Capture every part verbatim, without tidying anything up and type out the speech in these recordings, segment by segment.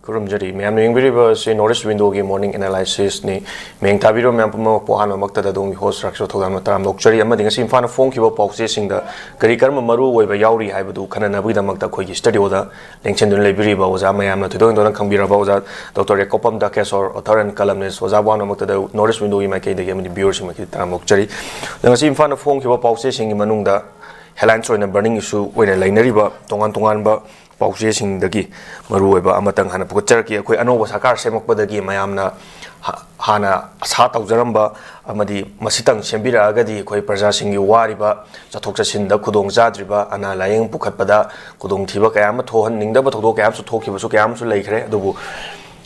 ꯈꯨꯔꯨꯝꯖꯔꯤ꯫ ꯃꯌꯥꯝꯅ ꯌꯦꯡꯕꯤꯔꯤꯕ ꯑꯁꯤ North East Window ꯒꯤ Morning Analysis ꯅꯤ꯫ ꯃꯌꯦꯡ ꯇꯥꯕꯤꯔꯤꯕ ꯃꯌꯥꯝ ꯄꯨꯝꯅꯃꯛꯄꯨ ꯑꯍꯥꯟꯕꯃꯛꯇꯗ ꯑꯗꯣꯝꯒꯤ host ꯔꯥꯛꯁꯣ ꯊꯧꯗꯥꯝꯅ ꯇꯔꯥꯝꯅ ꯑꯣꯛꯆꯔꯤ꯫ ꯑꯃꯗꯤ ꯉꯁꯤ ꯏꯝꯐꯥꯜꯅ ꯐꯣꯡꯈꯤꯕ ꯄꯥꯎꯆꯦꯁꯤꯡꯗ ꯀꯔꯤ ꯀꯔꯝꯕ ꯃꯔꯨ ꯑꯣꯏꯕ ꯌꯥꯎꯔꯤ ꯍꯥꯏꯕꯗꯨ ꯈꯟꯅꯅꯕꯒꯤꯗꯃꯛꯇ ꯑꯩꯈꯣꯏꯒꯤ studio ꯗ ꯂꯦꯡꯁꯤꯟꯗꯨꯅ ꯂꯩꯕꯤꯔꯤꯕ ꯑꯣꯖꯥ ꯃꯌꯥꯝꯅ ꯊꯣꯏꯗꯣꯛ ꯍꯦꯟꯗꯣꯛꯅ ꯈꯪꯕꯤꯔꯕ ꯑꯣꯖꯥ Doctor ꯔꯦꯀꯣꯄꯝ ꯗꯥꯀꯦꯁꯣꯔ, author and columnist, ꯑꯣꯖꯥꯕꯨ ꯑꯍꯥꯟꯕꯃꯛꯇꯗ North East Window ꯒꯤ ꯃꯥꯏꯀꯩꯗꯒꯤ ꯑꯃꯗꯤ viewer ꯁꯤꯡ ꯃꯥꯏꯀꯩꯗꯒꯤ ꯇꯔꯥꯝꯅ ꯑꯣꯛꯆꯔꯤ꯫ ꯑꯗꯣ ꯉꯁꯤ ꯏꯝꯐꯥꯜꯅ ꯐꯣꯡꯈꯤꯕ ꯄꯥꯎꯆꯦꯁꯤꯡꯒꯤ ꯃꯅꯨꯡꯗ headlines ꯑꯣꯏꯅ burning issue ꯑꯣꯏꯅ ꯂꯩꯅꯔꯤꯕ ꯇꯣꯉꯥꯟ ꯇꯣꯉꯥꯟꯕ ꯄꯥꯎꯆꯦꯁꯤꯡꯗꯒꯤ ꯃꯔꯨꯑꯣꯏꯕ ꯑꯃꯇꯪ ꯍꯥꯟꯅ ꯄꯨꯈꯠꯆꯔꯛꯀꯦ꯫ ꯑꯩꯈꯣꯏ ꯑꯅꯧꯕ ꯁꯔꯀꯥꯔ ꯁꯦꯝꯃꯛꯄꯗꯒꯤ ꯃꯌꯥꯝꯅ ꯍ-, ꯍꯥꯟꯅ ꯑꯁꯥ ꯇꯧꯖꯔꯝꯕ ꯑꯃꯗꯤ ꯃꯁꯤꯇꯪ ꯁꯦꯝꯕꯤꯔꯛꯑꯒꯗꯤ ꯑꯩꯈꯣꯏ ꯄ꯭ꯔꯖꯥꯁꯤꯡꯒꯤ ꯋꯥꯔꯤꯕ ꯆꯠꯊꯣꯛ ꯆꯠꯁꯤꯟꯗ ꯈꯨꯗꯣꯡ ꯆꯥꯗ꯭ꯔꯤꯕ, ꯑꯅꯥ ꯂꯥꯏꯌꯦꯡ ꯄꯨꯈꯠꯄꯗ ꯈꯨꯗꯣꯡꯊꯤꯕ ꯀꯌꯥ ꯑꯃ ꯊꯣꯛꯍꯟꯅꯤꯡꯗꯕ ꯊꯧꯗꯣꯛ ꯀꯌꯥ ꯑꯃꯁꯨ ꯊꯣꯛꯈꯤꯕꯁꯨ ꯀꯌꯥ ꯑꯃꯁꯨ ꯂꯩꯈ꯭ꯔꯦ꯫ ꯑꯗꯨꯕꯨ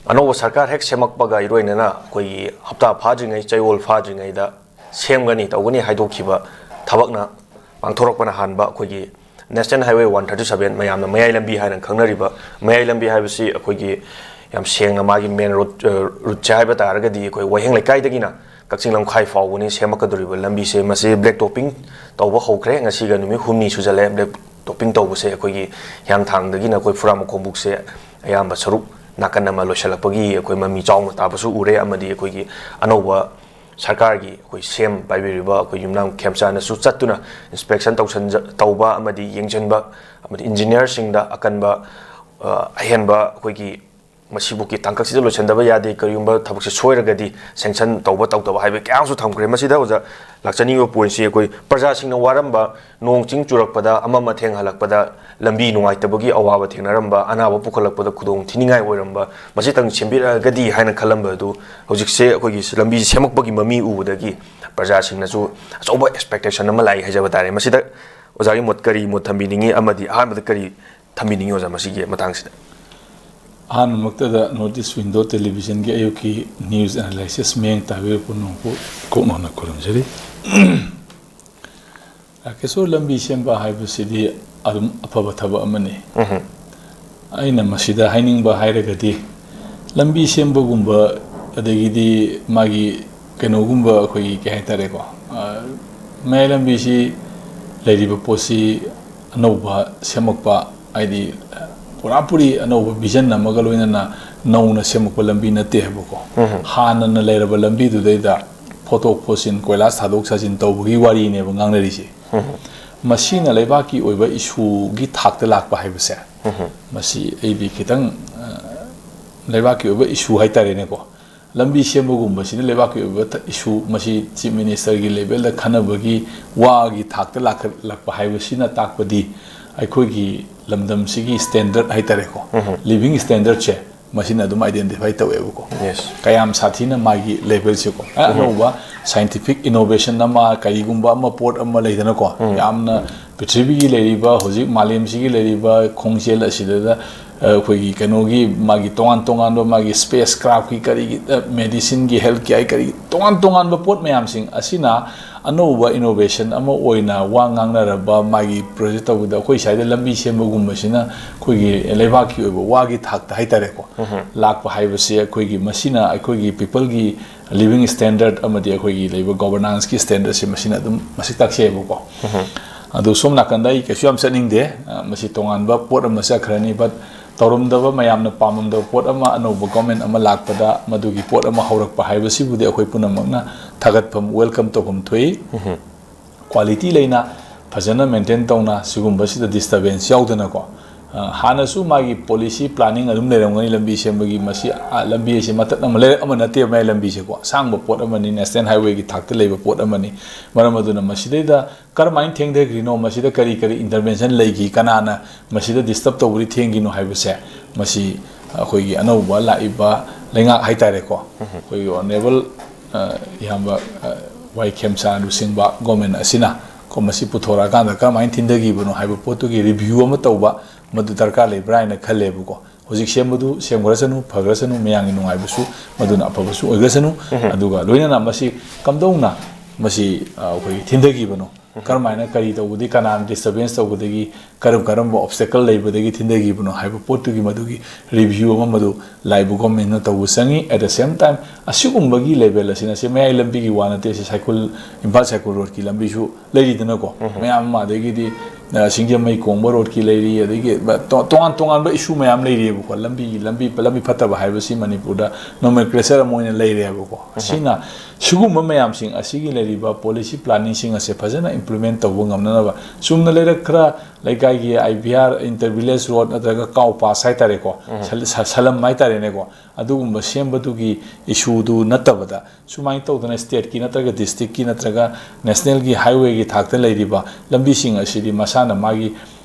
ꯑꯅꯧꯕ ꯁꯔꯀꯥꯔ ꯍꯦꯛ ꯁꯦꯝꯃꯛꯄꯒ ꯏꯔꯣꯏꯅꯅ ꯑꯩꯈꯣꯏꯒꯤ ꯍꯞꯇꯥ ꯐꯥꯗ꯭ꯔꯤꯉꯩ, ꯆꯌꯣꯜ ꯐꯥꯗ꯭ꯔꯤꯉꯩꯗ ꯁꯦꯝꯒꯅꯤ, ꯇꯧꯒꯅꯤ ꯍꯥꯏꯗꯣꯛꯈꯤꯕ ꯊꯕꯛꯅ ꯄꯥꯡꯊꯣꯔꯛꯄꯅ ꯍꯥꯟꯕ ꯑꯩꯈꯣꯏꯒꯤ National Highway one thirty seven, ꯃꯌꯥꯝꯅ ꯃꯌꯥꯏ ꯂꯝꯕꯤ ꯍꯥꯏꯅ ꯈꯪꯅꯔꯤꯕ ꯃꯌꯥꯏ ꯂꯝꯕꯤ ꯍꯥꯏꯕꯁꯤ ꯑꯩꯈꯣꯏꯒꯤ ꯌꯥꯝ ꯁꯦꯡꯅ ꯃꯥꯒꯤ main road, ꯑ, route ꯁꯦ ꯍꯥꯏꯕ ꯇꯥꯔꯒꯗꯤ ꯑꯩꯈꯣꯏ ꯋꯥꯍꯦꯡ ꯂꯩꯀꯥꯏꯗꯒꯤꯅ ꯀꯛꯆꯤꯡ ꯂꯝꯈꯥꯏ ꯐꯥꯎꯕꯅꯤ ꯁꯦꯝꯃꯛꯀꯗꯧꯔꯤꯕ ꯂꯝꯕꯤꯁꯦ꯫ ꯃꯁꯤ black topping ꯇꯧꯕ ꯍꯧꯈ꯭ꯔꯦ꯫ ꯉꯁꯤꯒ ꯅꯨꯃꯤꯠ ꯍꯨꯝꯅꯤ ꯁꯨꯖꯜꯂꯦ black topping ꯇꯧꯕꯁꯦ꯫ ꯑꯩꯈꯣꯏꯒꯤ ꯍꯤꯌꯥꯡꯊꯥꯡꯗꯒꯤꯅ ꯑꯩꯈꯣꯏ ꯐꯨꯔꯥꯃꯈꯣꯡꯕꯨꯛꯁꯦ ꯑꯌꯥꯝꯕ ꯁꯔꯨꯛ ꯅꯥꯀꯟ ꯑꯃ ꯂꯣꯏꯁꯤꯜꯂꯛꯄꯒꯤ ꯑꯩꯈꯣꯏ ꯃꯃꯤ ꯆꯥꯎꯅ ꯇꯥꯕꯁꯨ ꯎꯔꯦ꯫ ꯑꯃꯗꯤ ꯑꯩꯈꯣꯏꯒꯤ ꯑꯅꯧꯕ ꯁꯔꯀꯥꯔꯒꯤ ꯑꯩꯈꯣꯏ ꯁꯦꯝ ꯄꯥꯏꯕꯤꯔꯤꯕ ꯑꯩꯈꯣꯏ ꯌꯨꯝꯅꯥꯝ ꯈꯦꯝꯆꯥꯅꯁꯨ ꯆꯠꯇꯨꯅ inspection ꯇꯧꯁꯟꯖ-, ꯇꯧꯕ ꯑꯃꯗꯤ ꯌꯦꯡꯁꯤꯟꯕ ꯑꯃꯗꯤ engineer ꯁꯤꯡꯗ ꯑꯀꯟꯕ, ꯑ, ꯑꯍꯦꯟꯕ ꯑꯩꯈꯣꯏꯒꯤ ꯃꯁꯤꯕꯨꯛꯀꯤ ꯇꯥꯡꯀꯛꯁꯤꯗ ꯂꯣꯏꯁꯤꯟꯗꯕ ꯌꯥꯗꯦ, ꯀꯔꯤꯒꯨꯝꯕ ꯊꯕꯛꯁꯦ ꯁꯣꯏꯔꯒꯗꯤ sanction ꯇꯧꯕ ꯇꯧꯗꯕ ꯍꯥꯏꯕ ꯀꯌꯥ ꯑꯃꯁꯨ ꯊꯝꯈ꯭ꯔꯦ꯫ ꯃꯁꯤꯗ ꯑꯣꯖꯥ ꯂꯥꯛꯆꯅꯤꯡꯉꯤꯕ point ꯁꯤ ꯑꯩꯈꯣꯏ ꯄ꯭ꯔꯖꯥꯁꯤꯡꯅ ꯋꯥꯔꯝꯕ, ꯅꯣꯡ ꯆꯤꯡ ꯆꯨꯔꯛꯄꯗ ꯑꯃ ꯑꯃ ꯊꯦꯡꯍꯜꯂꯛꯄꯗ ꯂꯝꯕꯤ ꯅꯨꯡꯉꯥꯏꯇꯕꯒꯤ ꯑꯋꯥꯕ ꯊꯦꯡꯅꯔꯝꯕ, ꯑꯅꯥꯕ ꯄꯨꯈꯠꯂꯛꯄꯗ ꯈꯨꯗꯣꯡ ꯊꯤꯅꯤꯡꯉꯥꯏ ꯑꯣꯏꯔꯝꯕ, ꯃꯁꯤꯇꯪ ꯁꯦꯝꯕꯤꯔꯛꯑꯒꯗꯤ ꯍꯥꯏꯅ ꯈꯜꯂꯝꯕ ꯑꯗꯨ ꯍꯧꯖꯤꯛꯁꯦ ꯑꯩꯈꯣꯏꯒꯤ ꯂꯝꯕꯤ ꯁꯦꯝꯃꯛꯄꯒꯤ ꯃꯃꯤ ꯎꯕꯗꯒꯤ ꯄ꯭ꯔꯖꯥꯁꯤꯡꯅꯁꯨ ꯑꯆꯧꯕ expectation ꯑꯃ ꯂꯥꯛꯏ ꯍꯥꯏꯖꯕ ꯇꯥꯔꯦ꯫ ꯃꯁꯤꯗ ꯑꯣꯖꯥꯒꯤ ꯃꯣꯠ ꯀꯔꯤ ꯃꯣꯠ ꯊꯝꯕꯤꯅꯤꯡꯉꯤ ꯑꯃꯗꯤ ꯑꯍꯥꯟꯕꯗ ꯀꯔꯤ ꯊꯝꯕꯤꯅꯤꯡꯉꯤ ꯑꯣꯖꯥ ꯃꯁꯤꯒꯤ ꯃꯇꯥꯡꯁꯤꯗ? ꯑꯍꯥꯟꯕꯃꯛꯇꯗ North East Window Television ꯒꯤ ꯑꯌꯨꯛꯀꯤ news analysis ꯃꯤꯠꯌꯦꯡ ꯇꯥꯕꯤꯕ ꯄꯨꯝꯅꯃꯛꯄꯨ ꯀꯣꯛ ꯅꯧꯅ ꯈꯨꯔꯨꯝꯖꯔꯤ꯫ ꯔꯥꯀꯦꯁꯣꯔ, ꯂꯝꯕꯤ ꯁꯦꯝꯕ ꯍꯥꯏꯕꯁꯤꯗꯤ ꯑꯗꯨꯝ ꯑꯐꯕ ꯊꯕꯛ ꯑꯃꯅꯤ꯫ ꯎꯝꯍꯨꯝ꯫ ꯑꯩꯅ ꯃꯁꯤꯗ ꯍꯥꯏꯅꯤꯡꯕ ꯍꯥꯏꯔꯒꯗꯤ, ꯂꯝꯕꯤ ꯁꯦꯝꯕꯒꯨꯝꯕ, ꯑꯗꯒꯤꯗꯤ ꯃꯥꯒꯤ ꯀꯩꯅꯣꯒꯨꯝꯕ, ꯑꯩꯈꯣꯏꯒꯤ ꯀꯩ ꯍꯥꯏꯇꯥꯔꯦꯀꯣ, ꯑ, ꯃꯌꯥꯏ ꯂꯝꯕꯤꯁꯤ ꯂꯩꯔꯤꯕ ꯄꯣꯠꯁꯤ ꯑꯅꯧꯕ ꯁꯦꯝꯃꯛꯄ, ꯍꯥꯏꯗꯤ, ꯄꯨꯔꯥ ꯄꯨꯔꯤ ꯑꯅꯧꯕ ꯚꯤꯖꯟ ꯑꯃꯒ ꯂꯣꯏꯅꯅ ꯅꯧꯅ ꯁꯦꯝꯃꯛꯄ ꯂꯝꯕꯤ ꯅꯠꯇꯦ ꯍꯥꯏꯕꯀꯣ꯫ ꯍꯥꯟꯅꯅ ꯂꯩꯔꯕ ꯂꯝꯕꯤꯗꯨꯗꯩꯗ ꯐꯣꯇꯣꯛ ꯐꯣꯠꯆꯤꯟ, ꯀꯣꯏꯂꯥꯁ ꯊꯥꯗꯣꯛ ꯊꯥꯖꯤꯟ ꯇꯧꯕꯒꯤ ꯋꯥꯔꯤꯅꯦꯕ ꯉꯥꯡꯅꯔꯤꯁꯦ꯫ ꯃꯁꯤꯅ ꯂꯩꯕꯥꯛꯀꯤ ꯑꯣꯏꯕ ꯏꯁꯨꯒꯤ ꯊꯥꯛꯇ ꯂꯥꯛꯄ ꯍꯥꯏꯕꯁꯦ, ꯃꯁꯤ ꯑꯩꯗꯤ ꯈꯤꯇꯪ, ꯑ, ꯂꯩꯕꯥꯛꯀꯤ ꯑꯣꯏꯕ ꯏꯁꯨ ꯍꯥꯏꯇꯥꯔꯦꯅꯦꯀꯣ꯫ ꯂꯝꯕꯤ ꯁꯦꯝꯕꯒꯨꯝꯕꯁꯤꯅ ꯂꯩꯕꯥꯛꯀꯤ ꯑꯣꯏꯕ ꯊ-, ꯏꯁꯨ, ꯃꯁꯤ ꯆꯤꯐ ꯃꯤꯅꯤꯁꯇꯔꯒꯤ ꯂꯦꯚꯦꯜꯗ ꯈꯟꯅꯕꯒꯤ ꯋꯥꯒꯤ ꯊꯥꯛꯇ ꯂꯥꯛꯈꯠꯂꯛꯄ ꯍꯥꯏꯕꯁꯤꯅ ꯇꯥꯛꯄꯗꯤ ꯑꯩꯈꯣꯏꯒꯤ ꯂꯝꯗꯝꯁꯤꯒꯤ ꯁ꯭ꯇꯦꯟꯗꯔꯠ ꯍꯥꯏꯇꯥꯔꯦꯀꯣ, ꯂꯤꯚꯤꯡ ꯁ꯭ꯇꯦꯟꯗꯔꯠꯁꯦ ꯃꯁꯤꯅ ꯑꯗꯨꯝ ꯑꯥꯏꯗꯦꯟꯇꯤꯐꯥꯏ ꯇꯧꯋꯦꯕꯀꯣ꯫ ꯌꯦꯁ꯫ ꯀꯌꯥꯝ ꯁꯥꯊꯤꯅ ꯃꯥꯒꯤ ꯂꯦꯚꯦꯜꯁꯦꯀꯣ꯫ ꯑ, ꯑꯅꯧꯕ ꯁꯥꯏꯟꯇꯤꯐꯤꯛ ꯏꯅꯣꯚꯦꯁꯟ ꯑꯃ, ꯀꯔꯤꯒꯨꯝꯕ ꯑꯃ, ꯄꯣꯠ ꯑꯃ ꯂꯩꯗꯅꯀꯣ, ꯌꯥꯝꯅ ꯄ꯭ꯔꯤꯊꯤꯕꯤꯒꯤ ꯂꯩꯔꯤꯕ, ꯍꯧꯖꯤꯛ ꯃꯥꯂꯦꯝꯁꯤꯒꯤ ꯂꯩꯔꯤꯕ ꯈꯣꯡꯖꯦꯜ ꯑꯁꯤꯗ, ꯑ, ꯑꯩꯈꯣꯏꯒꯤ ꯀꯩꯅꯣꯒꯤ ꯃꯥꯒꯤ ꯇꯣꯉꯥꯟ ꯇꯣꯉꯥꯟꯕ ꯃꯥꯒꯤ ꯁ꯭ꯄꯦꯁ ꯀ꯭ꯔꯥꯐꯀꯤ ꯀꯔꯤꯒꯤ, ꯑ, ꯃꯦꯗꯤꯁꯤꯟꯒꯤ, ꯍꯦꯜꯊ ꯀꯤꯌꯔ ꯀꯔꯤ ꯇꯣꯉꯥꯟ ꯇꯣꯉꯥꯟꯕ ꯄꯣꯠ ꯃꯌꯥꯝꯁꯤꯡ ꯑꯁꯤꯅ ꯑꯅꯧꯕ ꯏꯅꯣꯚꯦꯁꯟ ꯑꯃ ꯑꯣꯏꯅ ꯋꯥ ꯉꯥꯡꯅꯔꯕ ꯃꯥꯒꯤ ꯄ꯭ꯔꯣꯖꯦꯛ ꯇꯧꯕꯗ ꯑꯩꯈꯣꯏ ꯁ꯭ꯋꯥꯏꯗ ꯂꯝꯕꯤ ꯁꯦꯝꯕꯒꯨꯝꯕꯁꯤꯅ ꯑꯩꯈꯣꯏꯒꯤ ꯂꯩꯕꯥꯛꯀꯤ ꯑꯣꯏꯕ ꯋꯥꯒꯤ ꯊꯥꯛꯇ ꯍꯥꯏꯇꯥꯔꯦꯀꯣ, ꯂꯥꯛꯄ ꯍꯥꯏꯕꯁꯤ ꯑꯩꯈꯣꯏꯒꯤ ꯃꯁꯤꯅ ꯑꯩꯈꯣꯏꯒꯤ ꯄꯤꯄꯜꯒꯤ ꯂꯤꯚꯤꯡ ꯁ꯭ꯇꯦꯟꯗꯔꯠ ꯑꯃꯗꯤ ꯑꯩꯈꯣꯏꯒꯤ ꯂꯩꯕ ꯒꯣꯕꯔꯅꯥꯟꯁꯀꯤ ꯁ꯭ꯇꯦꯟꯗꯔꯠꯁꯦ ꯃꯁꯤꯅ ꯑꯗꯨꯝ ꯃꯁꯤꯡ ꯇꯥꯛꯆꯩꯑꯕꯀꯣ꯫ ꯑꯗꯨ ꯁꯣꯝ ꯅꯥꯀꯟꯗ ꯑꯩ ꯀꯩꯁꯨ ꯌꯥꯝ ꯆꯠꯅꯤꯡꯗꯦ, ꯑ, ꯃꯁꯤ ꯇꯣꯉꯥꯟꯕ ꯄꯣꯠ ꯑꯃ ꯆꯠꯈ꯭ꯔꯅꯤ, but ꯇꯧꯔꯝꯗꯕ, ꯃꯌꯥꯝꯅ ꯄꯥꯝꯂꯝꯗꯕ ꯄꯣꯠ ꯑꯃ, ꯑꯅꯧꯕ ꯒꯣꯔꯃꯦꯟ ꯑꯃ ꯂꯥꯛꯄꯗ ꯃꯗꯨꯒꯤ ꯄꯣꯠ ꯑꯃ ꯍꯧꯔꯛꯄ ꯍꯥꯏꯕꯁꯤꯕꯨꯗꯤ ꯑꯩꯈꯣꯏ ꯄꯨꯝꯅꯃꯛꯅ ꯊꯥꯒꯠꯐꯝ, ꯋꯦꯜꯀꯝ ꯇꯧꯐꯝ ꯊꯣꯛꯏ꯫ ꯀ꯭ꯋꯥꯂꯤꯇꯤ ꯂꯩꯅ, ꯐꯖꯅ ꯃꯦꯟꯇꯦꯟ ꯇꯧꯅ, ꯁꯤꯒꯨꯝꯕꯁꯤꯗ ꯗꯤꯁꯇꯔꯕꯦꯟꯁ ꯌꯥꯎꯗꯅꯀꯣ, ꯑ, ꯍꯥꯟꯅꯁꯨ ꯃꯥꯒꯤ ꯄꯣꯂꯤꯁꯤ ꯄ꯭ꯂꯥꯅꯤꯡ ꯑꯗꯨꯝ ꯂꯩꯔꯝꯒꯅꯤ꯫ ꯂꯝꯕꯤ ꯁꯦꯝꯕꯒꯤ, ꯃꯁꯤ, ꯑ, ꯂꯝꯕꯤ ꯑꯁꯤ ꯃꯇꯠ ꯑꯃ, ꯂꯩꯔꯛ ꯑꯃ ꯅꯠꯇꯦ, ꯃꯌꯥꯏ ꯂꯝꯕꯤꯁꯦꯀꯣ, ꯑꯁꯥꯡꯕ ꯄꯣꯠ ꯑꯃꯅꯤ, ꯅꯦꯁꯅꯦꯜ ꯍꯥꯏꯋꯦꯒꯤ ꯊꯥꯛꯇ ꯂꯩꯕ ꯄꯣꯠ ꯑꯃꯅꯤ꯫ ꯃꯔꯝ ꯑꯗꯨꯅ ꯃꯁꯤꯗꯩꯗ ꯀꯔꯝꯍꯥꯏꯅ ꯊꯦꯡꯊꯈ꯭ꯔꯤꯅꯣ, ꯃꯁꯤꯗ ꯀꯔꯤ ꯀꯔꯤ ꯏꯟꯇꯔꯚꯦꯟꯁꯟ ꯂꯩꯈꯤ, ꯀꯅꯥꯅ ꯃꯁꯤꯗ ꯗꯤꯁꯇꯔꯕ ꯇꯧꯕꯗꯤ ꯊꯦꯡꯈꯤꯅꯣ ꯍꯥꯏꯕꯁꯦ, ꯃꯁꯤ ꯑꯩꯈꯣꯏꯒꯤ ꯑꯅꯧꯕ ꯂꯥꯛꯏꯕ ꯂꯩꯉꯥꯛ ꯍꯥꯏꯇꯥꯔꯦꯀꯣ, ꯑꯩꯈꯣꯏꯒꯤ ꯑꯣꯅꯔꯦꯕꯜ, ꯑ, ꯏꯌꯥꯝꯕ, ꯑ, ꯋꯥꯏ ꯈꯦꯝꯆꯥꯟ ꯂꯨꯆꯤꯡꯕ ꯒꯣꯔꯃꯦꯟ ꯑꯁꯤꯅ ꯀꯣ, ꯃꯁꯤ ꯄꯨꯊꯣꯔꯛꯑꯀꯥꯟꯗ ꯀꯔꯝꯍꯥꯏꯅ ꯊꯤꯟꯊꯈꯤꯕꯅꯣ ꯍꯥꯏꯕ ꯄꯣꯠꯇꯨꯒꯤ ꯔꯤꯚ꯭ꯌꯨ ꯑꯃ ꯇꯧꯕ, ꯃꯗꯨ ꯗꯔꯀꯥꯔ ꯂꯩꯕ꯭ꯔꯥ ꯍꯥꯏꯅ ꯈꯜꯂꯦꯕꯀꯣ꯫ ꯍꯧꯖꯤꯛ ꯁꯦꯝꯕꯗꯨ ꯁꯦꯝꯈ꯭ꯔꯁꯅꯨ, ꯐꯈ꯭ꯔꯁꯅꯨ, ꯃꯌꯥꯝꯒꯤ ꯅꯨꯡꯉꯥꯏꯕꯁꯨ ꯃꯗꯨꯅ ꯑꯐꯕꯁꯨ ꯑꯣꯏꯈ꯭ꯔꯁꯅꯨ꯫ ꯑꯗꯨꯒ ꯂꯣꯏꯅꯅ ꯃꯁꯤ ꯀꯝꯗꯧꯅ ꯃꯁꯤ, ꯑ, ꯑꯩꯈꯣꯏꯒꯤ ꯊꯤꯟꯊꯈꯤꯕꯅꯣ, ꯀꯔꯝꯍꯥꯏꯅ, ꯀꯔꯤ ꯇꯧꯕꯗꯒꯤ, ꯀꯅꯥꯅ ꯗꯤꯁꯇꯔꯕꯦꯟꯁ ꯇꯧꯕꯗꯒꯤ, ꯀꯔꯝ ꯀꯔꯝꯕ ꯑꯣꯕꯁꯇꯦꯀꯜ ꯂꯩꯕꯗꯒꯤ ꯊꯤꯟꯊꯈꯤꯕꯅꯣ ꯍꯥꯏꯕ ꯄꯣꯠꯇꯨꯒꯤ ꯃꯗꯨꯒꯤ ꯔꯤꯚ꯭ꯌꯨ ꯑꯃ ꯃꯗꯨ ꯂꯥꯛꯏꯕ ꯒꯣꯔꯃꯦꯟꯅ ꯇꯧꯕ ꯆꯪꯉꯤ꯫ At the same time, ꯑꯁꯤꯒꯨꯝꯕꯒꯤ ꯂꯦꯚꯦꯜ ꯑꯁꯤꯅ, ꯁꯤ ꯃꯌꯥꯏ ꯂꯝꯕꯤꯒꯤ ꯋꯥ ꯅꯠꯇꯦ, ꯁꯤ ꯁꯥꯏꯀꯨꯜ, ꯏꯝꯐꯥꯜ ꯁꯥꯏꯀꯨꯜ ꯔꯣꯗꯀꯤ ꯂꯝꯕꯤꯁꯨ ꯂꯩꯔꯤꯗꯅꯀꯣ, ꯃꯌꯥꯝ ꯑꯃ, ꯑꯗꯒꯤꯗꯤ ꯑ, ꯁꯤꯡꯖꯃꯩ ꯀꯣꯡꯕ ꯔꯣꯗꯀꯤ ꯂꯩꯔꯤ, ꯑꯗꯒꯤ ꯇꯣ-, ꯇꯣꯉꯥꯟ ꯇꯣꯉꯥꯟꯕ ꯏꯁꯨ ꯃꯌꯥꯝ ꯂꯩꯔꯤꯑꯕꯀꯣ꯫ ꯂꯝꯕꯤ, ꯂꯝꯕꯤ, ꯂꯝꯕꯤ ꯐꯠꯇꯕ ꯍꯥꯏꯕꯁꯤ ꯃꯅꯤꯄꯨꯔꯗ ꯅꯣꯃꯦꯟꯀ꯭ꯂꯦꯆꯔ ꯑꯃ ꯑꯣꯏꯅ ꯂꯩꯔꯦꯕꯀꯣ꯫ ꯑꯁꯤꯅ, ꯁꯤꯒꯨꯝꯕ ꯃꯌꯥꯝꯁꯤꯡ ꯑꯁꯤꯒꯤ ꯂꯩꯔꯤꯕ ꯄꯣꯂꯤꯁꯤ ꯄ꯭ꯂꯥꯅꯤꯡꯁꯤꯡ ꯑꯁꯦ ꯐꯖꯅ ꯏꯝꯄ꯭ꯂꯤꯃꯦꯟ ꯇꯧꯕ ꯉꯝꯅꯅꯕ, ꯆꯨꯝꯅ ꯂꯩꯔꯛ ꯈꯔ ꯂꯩꯀꯥꯏꯒꯤ I V R, inter village road ꯅꯠꯇ꯭ꯔꯒ ꯀꯥꯎ ꯄꯥꯁ ꯍꯥꯏꯇꯥꯔꯦꯀꯣ, ꯁꯜ-, ꯁ-, ꯁꯂꯝ ꯍꯥꯏꯇꯥꯔꯦꯅꯦꯀꯣ, ꯑꯗꯨꯒꯨꯝꯕ ꯁꯦꯝꯕꯗꯨꯒꯤ ꯏꯁꯨꯗꯨ ꯅꯠꯇꯕꯗ, ꯁꯨꯃꯥꯏꯅ ꯇꯧꯗꯅ ꯁ꯭ꯇꯦꯠꯀꯤ ꯅꯠꯇ꯭ꯔꯒ ꯗꯤꯁꯇ꯭ꯔꯤꯛꯀꯤ ꯅꯠꯇ꯭ꯔꯒ ꯅꯦꯁꯅꯦꯜꯒꯤ ꯍꯥꯏꯋꯦꯒꯤ ꯊꯥꯛꯇ ꯂꯩꯔꯤꯕ ꯂꯝꯕꯤꯁꯤꯡ ꯑꯁꯤꯗꯤ ꯃꯁꯥꯅ ꯃꯥꯒꯤ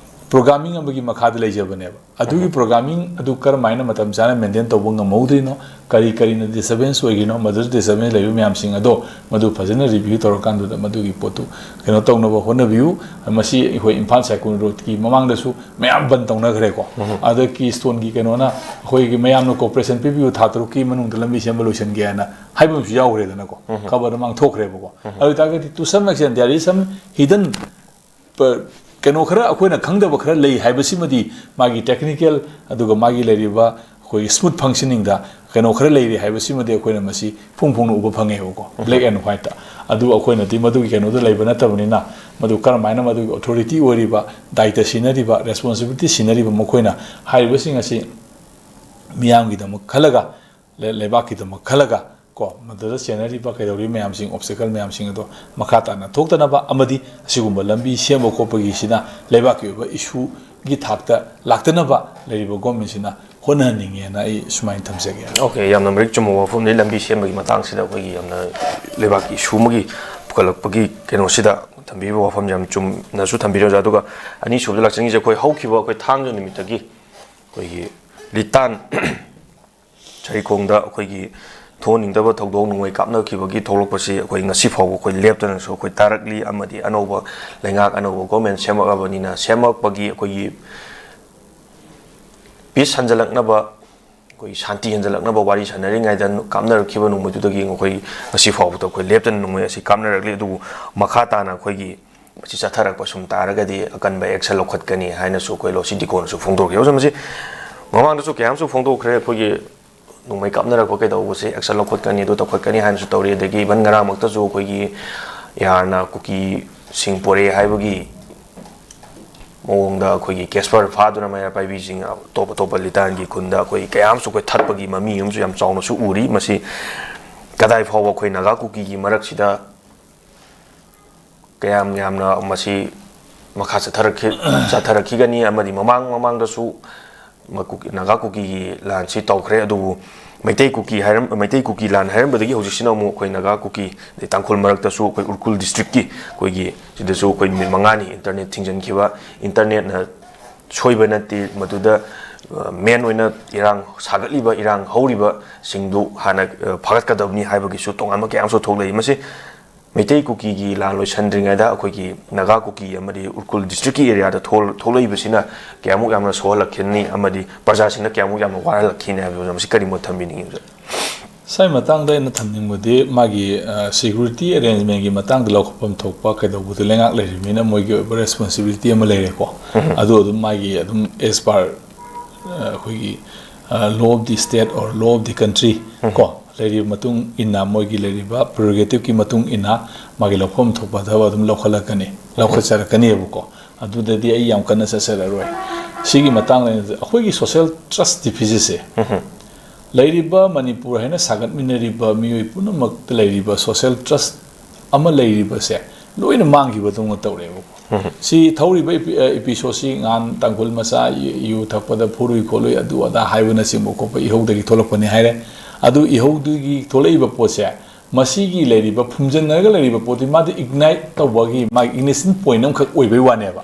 ꯄ꯭ꯔꯣꯒ꯭ꯔꯥꯃꯤꯡ ꯑꯃꯒꯤ ꯃꯈꯥꯗ ꯂꯩꯖꯕꯅꯦꯕ꯫ ꯑꯗꯨꯒꯤ ꯄ꯭ꯔꯣꯒ꯭ꯔꯥꯃꯤꯡ ꯑꯗꯨ ꯀꯔꯝꯍꯥꯏꯅ ꯃꯇꯝ ꯆꯥꯅ ꯃꯦꯟꯇꯦꯟ ꯇꯧꯕ ꯉꯝꯍꯧꯗ꯭ꯔꯤꯅꯣ, ꯀꯔꯤ ꯀꯔꯤꯅ ꯗꯤꯁꯇꯔꯕꯦꯟꯁ ꯑꯣꯏꯔꯤꯅꯣ, ꯃꯗꯨꯗ ꯗꯤꯁꯇꯔꯕꯦꯟꯁ ꯂꯩꯕ ꯃꯌꯥꯝꯁꯤꯡ ꯑꯗꯣ ꯃꯗꯨ ꯐꯖꯅ ꯔꯤꯚ꯭ꯌꯨ ꯇꯧꯔꯀꯥꯟꯗꯨꯗ ꯃꯗꯨꯒꯤ ꯄꯣꯠꯇꯨ ꯀꯩꯅꯣ ꯇꯧꯅꯕ ꯍꯣꯠꯅꯕꯤꯌꯨ꯫ ꯃꯁꯤ ꯑꯩꯈꯣꯏ ꯏꯝꯐꯥꯜ ꯁꯥꯏꯀꯨꯟ ꯔꯣꯗꯀꯤ ꯃꯃꯥꯡꯗꯁꯨ ꯃꯌꯥꯝ ꯕꯟ ꯇꯧꯅꯈ꯭ꯔꯦꯀꯣ꯫ ꯑꯗ ꯀꯤꯁꯇꯣꯟꯒꯤ ꯀꯩꯅꯣꯅ ꯑꯩꯈꯣꯏꯒꯤ ꯃꯌꯥꯝꯅ ꯀꯣꯄꯔꯦꯁꯟ ꯄꯤꯕꯤꯌꯨ, ꯊꯥ ꯇꯔꯨꯛꯀꯤ ꯃꯅꯨꯡꯗ ꯂꯝꯕꯤ ꯁꯦꯝꯕ ꯂꯣꯏꯁꯤꯟꯒꯦ ꯍꯥꯏꯅ ꯍꯥꯏꯕ ꯑꯃꯁꯨ ꯌꯥꯎꯈ꯭ꯔꯦꯗꯅꯀꯣ꯫ ꯈꯕꯔꯗ ꯃꯥꯡꯊꯣꯛꯈ꯭ꯔꯦꯕꯀꯣ꯫ ꯑꯗꯨ ꯑꯣꯏꯇꯥꯔꯒꯗꯤ to some extent there is some hidden ꯄ-, ꯀꯩꯅꯣ ꯈꯔ ꯑꯩꯈꯣꯏꯅ ꯈꯪꯗꯕ ꯈꯔ ꯂꯩ ꯍꯥꯏꯕꯁꯤꯃꯗꯤ ꯃꯥꯒꯤ ꯇꯦꯛꯅꯤꯀꯦꯜ ꯑꯗꯨꯒ ꯃꯥꯒꯤ ꯂꯩꯔꯤꯕ ꯑꯩꯈꯣꯏꯒꯤ ꯁ꯭ꯃꯨꯠ ꯐꯪꯁꯅꯤꯡꯗ ꯀꯩꯅꯣ ꯈꯔ ꯂꯩꯔꯤ ꯍꯥꯏꯕꯁꯤꯃꯗꯤ ꯑꯩꯈꯣꯏꯅ ꯃꯁꯤ ꯐꯣꯡ ꯐꯣꯡꯅ ꯎꯕ ꯐꯪꯉꯦꯕꯀꯣ, black and white꯫ ꯑꯗꯨ ꯑꯩꯈꯣꯏꯅꯗꯤ ꯃꯗꯨꯒꯤ ꯀꯩꯅꯣꯗ ꯂꯩꯕ ꯅꯠꯇꯕꯅꯤꯅ ꯃꯗꯨ ꯀꯔꯝꯍꯥꯏꯅ ꯃꯗꯨꯒꯤ ꯑꯣꯊꯣꯔꯤꯇꯤ ꯑꯣꯏꯔꯤꯕ, ꯗꯥꯏꯇ ꯁꯤꯟꯅꯔꯤꯕ, ꯔꯦꯁꯄꯣꯟꯁꯤꯕꯤꯂꯤꯇꯤ ꯁꯤꯟꯅꯔꯤꯕ ꯃꯈꯣꯏꯅ ꯍꯥꯏꯔꯤꯕꯁꯤꯡ ꯑꯁꯤ ꯃꯤꯌꯥꯝꯒꯤꯗꯃꯛ ꯈꯜꯂꯒ, ꯂꯩ-, ꯂꯩꯕꯥꯛꯀꯤꯗꯃꯛ ꯈꯜꯂꯒ ꯀꯣ, ꯃꯗꯨꯗ ꯆꯦꯟꯅꯔꯤꯕ ꯀꯩꯗꯧꯔꯤꯕ ꯃꯌꯥꯝꯁꯤꯡ, ꯑꯣꯕꯁꯇꯦꯀꯜ ꯃꯌꯥꯝꯁꯤꯡ ꯑꯗꯣ ꯃꯈꯥ ꯇꯥꯅ ꯊꯣꯛꯇꯅꯕ ꯑꯃꯗꯤ ꯑꯁꯤꯒꯨꯝꯕ ꯂꯝꯕꯤ ꯁꯦꯝꯕ ꯈꯣꯠꯄꯒꯤꯁꯤꯅ ꯂꯩꯕꯥꯛꯀꯤ ꯑꯣꯏꯕ ꯏꯁꯨꯒꯤ ꯊꯥꯛꯇ ꯂꯥꯛꯇꯅꯕ ꯂꯩꯔꯤꯕ ꯒꯣꯔꯃꯦꯟꯁꯤꯅ ꯍꯣꯠꯅꯍꯟꯅꯤꯡꯉꯦꯅ ꯑꯩ ꯁꯨꯃꯥꯏꯅ ꯊꯝꯖꯒꯦ꯫ ꯑꯣꯀꯦ, ꯌꯥꯝꯅ ꯃꯔꯤꯛ ꯆꯨꯝꯕ ꯋꯥꯐꯝꯅꯤ꯫ ꯂꯝꯕꯤ ꯁꯦꯝꯕꯒꯤ ꯃꯇꯥꯡꯁꯤꯗ ꯑꯩꯈꯣꯏꯒꯤ ꯌꯥꯝꯅ ꯂꯩꯕꯥꯛꯀꯤ ꯏꯁꯨ ꯑꯃꯒꯤ ꯄꯨꯈꯠꯂꯛꯄꯒꯤ ꯀꯩꯅꯣꯁꯤꯗ ꯊꯝꯕꯤꯔꯤꯕ ꯋꯥꯐꯝ ꯌꯥꯝ ꯆꯨꯝꯅꯁꯨ ꯊꯝꯕꯤꯔꯦ ꯑꯣꯖꯥ꯫ ꯑꯗꯨꯒ ꯑꯅꯤꯁꯨꯕꯗ ꯂꯥꯛꯆꯅꯤꯡꯉꯤꯁꯦ, ꯑꯩꯈꯣꯏ ꯍꯧꯈꯤꯕ ꯑꯩꯈꯣꯏ ꯊꯥꯡꯖ ꯅꯨꯃꯤꯠꯇꯒꯤ ꯑꯩꯈꯣꯏꯒꯤ ꯂꯤꯇꯥꯟ ꯁꯔꯤꯈꯣꯡꯗ ꯑꯩꯈꯣꯏꯒꯤ ꯊꯣꯛꯍꯟꯅꯤꯡꯗꯕ ꯊꯧꯗꯣꯛ ꯅꯣꯡꯃꯩ ꯀꯥꯞꯅꯈꯤꯕꯒꯤ ꯊꯣꯛꯂꯛꯄꯁꯤ ꯑꯩꯈꯣꯏ ꯉꯁꯤ ꯐꯥꯎꯕ ꯑꯩꯈꯣꯏ ꯂꯦꯞꯇꯅꯁꯨ ꯑꯩꯈꯣꯏ ꯇꯥꯔꯛꯂꯤ꯫ ꯑꯃꯗꯤ ꯑꯅꯧꯕ ꯂꯩꯉꯥꯛ, ꯑꯅꯧꯕ ꯒꯣꯔꯃꯦꯟ ꯁꯦꯝꯃꯛꯂꯕꯅꯤꯅ, ꯁꯦꯝꯃꯛꯄꯒꯤ ꯑꯩꯈꯣꯏꯒꯤ ꯄꯤꯁ ꯍꯟꯖꯜꯂꯛꯅꯕ, ꯑꯩꯈꯣꯏ ꯁꯥꯟꯇꯤ ꯍꯟꯖꯜꯂꯛꯅꯕ ꯋꯥꯔꯤ ꯁꯥꯟꯅꯔꯤꯉꯩꯗ ꯀꯥꯞꯅꯔꯛꯈꯤꯕ ꯅꯣꯡꯃꯩꯗꯨꯗꯒꯤ ꯑꯩꯈꯣꯏ ꯉꯁꯤ ꯐꯥꯎꯕꯗ ꯑꯩꯈꯣꯏ ꯂꯦꯞꯇꯅ ꯅꯣꯡꯃꯩ ꯑꯁꯤ ꯀꯥꯞꯅꯔꯛꯂꯤ꯫ ꯑꯗꯨꯕꯨ ꯃꯈꯥ ꯇꯥꯅ ꯑꯩꯈꯣꯏꯒꯤ ꯃꯁꯤ ꯆꯠꯊꯔꯛꯄ ꯁꯨꯝ ꯇꯥꯔꯒꯗꯤ ꯑꯀꯟꯕ ꯑꯦꯛꯁꯟ ꯂꯧꯈꯠꯀꯅꯤ ꯍꯥꯏꯅꯁꯨ ꯑꯩꯈꯣꯏ ꯂꯣꯁꯤ ꯗꯤꯀꯣꯅꯁꯨ ꯐꯣꯡꯗꯣꯛꯈꯤ꯫ ꯑꯣꯖꯥ, ꯃꯁꯤ ꯃꯃꯥꯡꯗꯁꯨ ꯀꯌꯥ ꯑꯃꯁꯨ ꯐꯣꯡꯗꯣꯛꯈ꯭ꯔꯦ꯫ ꯑꯩꯈꯣꯏꯒꯤ ꯅꯣꯡꯃꯩ ꯀꯥꯞꯅꯔꯛꯄ ꯀꯩꯗꯧꯕꯁꯦ ꯑꯦꯛꯁꯟ ꯂꯧꯈꯠꯀꯅꯤ, ꯑꯗꯨ ꯇꯧꯈꯠꯀꯅꯤ ꯍꯥꯏꯅꯁꯨ ꯇꯧꯔꯤ꯫ ꯑꯗꯒꯤ ꯏꯚꯟ ꯉꯔꯥꯡꯃꯛꯇꯁꯨ ꯑꯩꯈꯣꯏꯒꯤ ꯌꯥꯔꯅ ꯀꯨꯀꯤꯁꯤꯡ ꯄꯣꯔꯛꯑꯦ ꯍꯥꯏꯕꯒꯤ ꯃꯑꯣꯡꯗ ꯑꯩꯈꯣꯏꯒꯤ ꯀꯦꯁꯄꯔ ꯐꯥꯗꯨꯅ ꯃꯩꯔꯥ ꯄꯥꯏꯕꯤꯁꯤꯡ ꯑꯇꯣꯞ ꯑꯇꯣꯞꯄ ꯂꯤꯇꯥꯟꯒꯤ ꯈꯨꯟꯗ ꯑꯩꯈꯣꯏ ꯀꯌꯥ ꯑꯃꯁꯨ ꯑꯩꯈꯣꯏ ꯊꯠꯄꯒꯤ ꯃꯃꯤ ꯑꯃꯁꯨ ꯌꯥꯝ ꯆꯥꯎꯅꯁꯨ ꯎꯔꯤ꯫ ꯃꯁꯤ ꯀꯗꯥꯏ ꯐꯥꯎꯕ ꯑꯩꯈꯣꯏ ꯅꯥꯒꯥ ꯀꯨꯀꯤꯒꯤ ꯃꯔꯛꯁꯤꯗ ꯀꯌꯥꯝ ꯌꯥꯝꯅ ꯃꯁꯤ ꯃꯈꯥ ꯆꯠꯊꯔꯛꯈꯤ-, ꯆꯠꯊꯔꯛꯈꯤꯒꯅꯤ? ꯑꯃꯗꯤ ꯃꯃꯥꯡ ꯃꯃꯥꯡꯗꯁꯨ ꯃꯀꯨꯀꯤ-, ꯅꯥꯒꯥ ꯀꯨꯀꯤꯒꯤ ꯂꯥꯟꯁꯤ ꯇꯧꯈ꯭ꯔꯦ, ꯑꯗꯨꯕꯨ ꯃꯩꯇꯩ ꯀꯨꯀꯤ ꯍꯥꯏꯔꯝ-, ꯃꯩꯇꯩ ꯀꯨꯀꯤ ꯂꯥꯟ ꯍꯥꯏꯔꯝꯕꯗꯒꯤ ꯍꯧꯖꯤꯛꯁꯤꯅ ꯑꯃꯨꯛ ꯑꯩꯈꯣꯏ ꯅꯥꯒꯥ ꯀꯨꯀꯤ, ꯑꯗꯩ ꯇꯥꯡꯈꯨꯜ ꯃꯔꯛꯇꯁꯨ ꯑꯩꯈꯣꯏ ꯎꯈ꯭ꯔꯨꯜ ꯗꯤꯁꯇ꯭ꯔꯤꯛꯀꯤ ꯑꯩꯈꯣꯏꯒꯤ ꯁꯤꯗꯁꯨ ꯑꯩꯈꯣꯏ ꯅꯨꯃꯤꯠ ꯃꯉꯥꯅꯤ ꯏꯟꯇꯔꯅꯦꯠ ꯊꯤꯡꯖꯤꯟꯈꯤꯕ, ꯏꯟꯇꯔꯅꯦꯠꯅ ꯁꯣꯏꯕ ꯅꯠꯇꯦ, ꯃꯗꯨꯗ, ꯑ, ꯃꯦꯟ ꯑꯣꯏꯅ ꯏꯔꯥꯡ ꯁꯥꯒꯠꯂꯤꯕ, ꯏꯔꯥꯡ ꯍꯧꯔꯤꯕꯁꯤꯡꯗꯨ ꯍꯥꯟꯅ, ꯑ, ꯐꯥꯒꯠꯀꯗꯕꯅꯤ ꯍꯥꯏꯕꯒꯤꯁꯨ ꯇꯣꯉꯥꯟꯕ ꯀꯌꯥ ꯑꯃꯁꯨ ꯊꯣꯛꯂꯛꯏ꯫ ꯃꯁꯤ ꯃꯩꯇꯩ ꯀꯨꯀꯤꯒꯤ ꯂꯥꯟ ꯂꯣꯏꯁꯟꯗ꯭ꯔꯤꯉꯩꯗ ꯑꯩꯈꯣꯏꯒꯤ ꯅꯥꯒꯥ ꯀꯨꯀꯤ ꯑꯃꯗꯤ ꯎꯈ꯭ꯔꯨꯜ ꯗꯤꯁꯇ꯭ꯔꯤꯛꯀꯤ ꯑꯦꯔꯤꯌꯥꯗ ꯊꯣꯛ-, ꯊꯣꯛꯂꯛꯏꯕꯁꯤꯅ ꯀꯌꯥꯃꯨꯛ ꯌꯥꯝꯅ ꯁꯣꯛꯍꯜꯂꯛꯈꯤꯅꯤ ꯑꯃꯗꯤ ꯄ꯭ꯔꯖꯥꯁꯤꯡꯅ ꯀꯌꯥꯃꯨꯛ ꯌꯥꯝꯅ ꯋꯥꯍꯜꯂꯛꯈꯤꯅꯤ ꯍꯥꯏꯕꯗꯣ ꯃꯁꯤ ꯀꯔꯤ ꯃꯣꯠ ꯊꯝꯕꯤꯅꯤꯡꯉꯤ, ꯑꯣꯖꯥ? ꯁ꯭ꯋꯥꯏ ꯃꯇꯥꯡꯗ ꯑꯩꯅ ꯊꯝꯅꯤꯡꯕꯗꯤ, ꯃꯥꯒꯤ, ꯑ, ꯁꯦꯀ꯭ꯌꯨꯔꯤꯇꯤ ꯑꯦꯔꯦꯟꯖꯃꯦꯟꯒꯤ ꯃꯇꯥꯡꯗ ꯂꯧꯈꯠꯐꯝ ꯊꯣꯛꯄ ꯀꯩꯗꯧꯕꯗ ꯂꯩꯉꯥꯛ ꯂꯩꯔꯤꯕꯅꯤꯅ ꯃꯣꯏꯒꯤ ꯑꯣꯏꯕ ꯔꯦꯁꯄꯣꯟꯁꯤꯕꯤꯂꯤꯇꯤ ꯑꯃ ꯂꯩꯔꯦꯀꯣ꯫ ꯑꯗꯨ ꯑꯗꯨꯝ ꯃꯥꯒꯤ ꯑꯗꯨꯝ as per, ꯑ, ꯑꯩꯈꯣꯏꯒꯤ, ꯑ, law of the state or law of the country ꯀꯣ, ꯂꯩꯔꯤꯕ ꯃꯇꯨꯡ ꯏꯟꯅ, ꯃꯣꯏꯒꯤ ꯂꯩꯔꯤꯕ ꯄ꯭ꯔꯤꯔꯣꯒꯦꯇꯤꯞꯀꯤ ꯃꯇꯨꯡ ꯏꯟꯅ ꯃꯥꯒꯤ ꯂꯧꯐꯝ ꯊꯣꯛꯄ ꯊꯕꯛ ꯑꯗꯨꯝ ꯂꯧꯈꯠꯂꯛꯀꯅꯤ, ꯂꯧꯈꯠꯆꯔꯛꯀꯅꯤꯕꯀꯣ꯫ ꯑꯗꯨꯗꯗꯤ ꯑꯩ ꯌꯥꯝ ꯀꯟꯅ ꯆꯠꯆꯔꯔꯣꯏ꯫ ꯁꯤꯒꯤ ꯃꯇꯥꯡꯗ ꯑꯩꯈꯣꯏꯒꯤ social trust deficitꯁꯦ, ꯂꯩꯔꯤꯕ ꯃꯅꯤꯄꯨꯔ ꯍꯥꯏꯅ ꯁꯥꯒꯠꯃꯤꯟꯅꯔꯤꯕ ꯃꯤꯑꯣꯏ ꯄꯨꯝꯅꯃꯛꯇ ꯂꯩꯔꯤꯕ social trust ꯑꯃ ꯂꯩꯔꯤꯕꯁꯦ ꯂꯣꯏꯅ ꯃꯥꯡꯈꯤꯕꯗꯧꯅ ꯇꯧꯔꯦꯕꯀꯣ꯫ ꯁꯤ ꯊꯧꯔꯤꯕ epi-, ꯑ, episodeꯁꯤ ꯉꯍꯥꯟ ꯇꯥꯡꯈꯨꯜ ꯃꯆꯥ ꯌꯨ, ꯌꯨ ꯊꯛꯄꯗ ꯐꯨꯔꯨꯏ ꯈꯣꯠꯂꯨꯏ ꯑꯗꯨ ꯑꯗꯥ ꯍꯥꯏꯕꯅꯆꯤꯡꯕ ꯈꯣꯠꯄ ꯏꯍꯧꯗꯒꯤ ꯊꯣꯛꯂꯛꯄꯅꯤ ꯍꯥꯏꯔꯦ꯫ ꯑꯗꯨ ꯏꯍꯧꯗꯨꯒꯤ ꯊꯣꯛꯂꯛꯏꯕ ꯄꯣꯠꯁꯦ, ꯃꯁꯤꯒꯤ ꯂꯩꯔꯤꯕ ꯐꯨꯝꯖꯤꯟꯅꯔꯒ ꯂꯩꯔꯤꯕ ꯄꯣꯠꯇꯨ ꯃꯥꯗꯤ ignite ꯇꯧꯕꯒꯤ ꯃꯥꯒꯤ ignition point ꯑꯃꯈꯛ ꯑꯣꯏꯕꯩ ꯋꯥꯅꯦꯕ꯫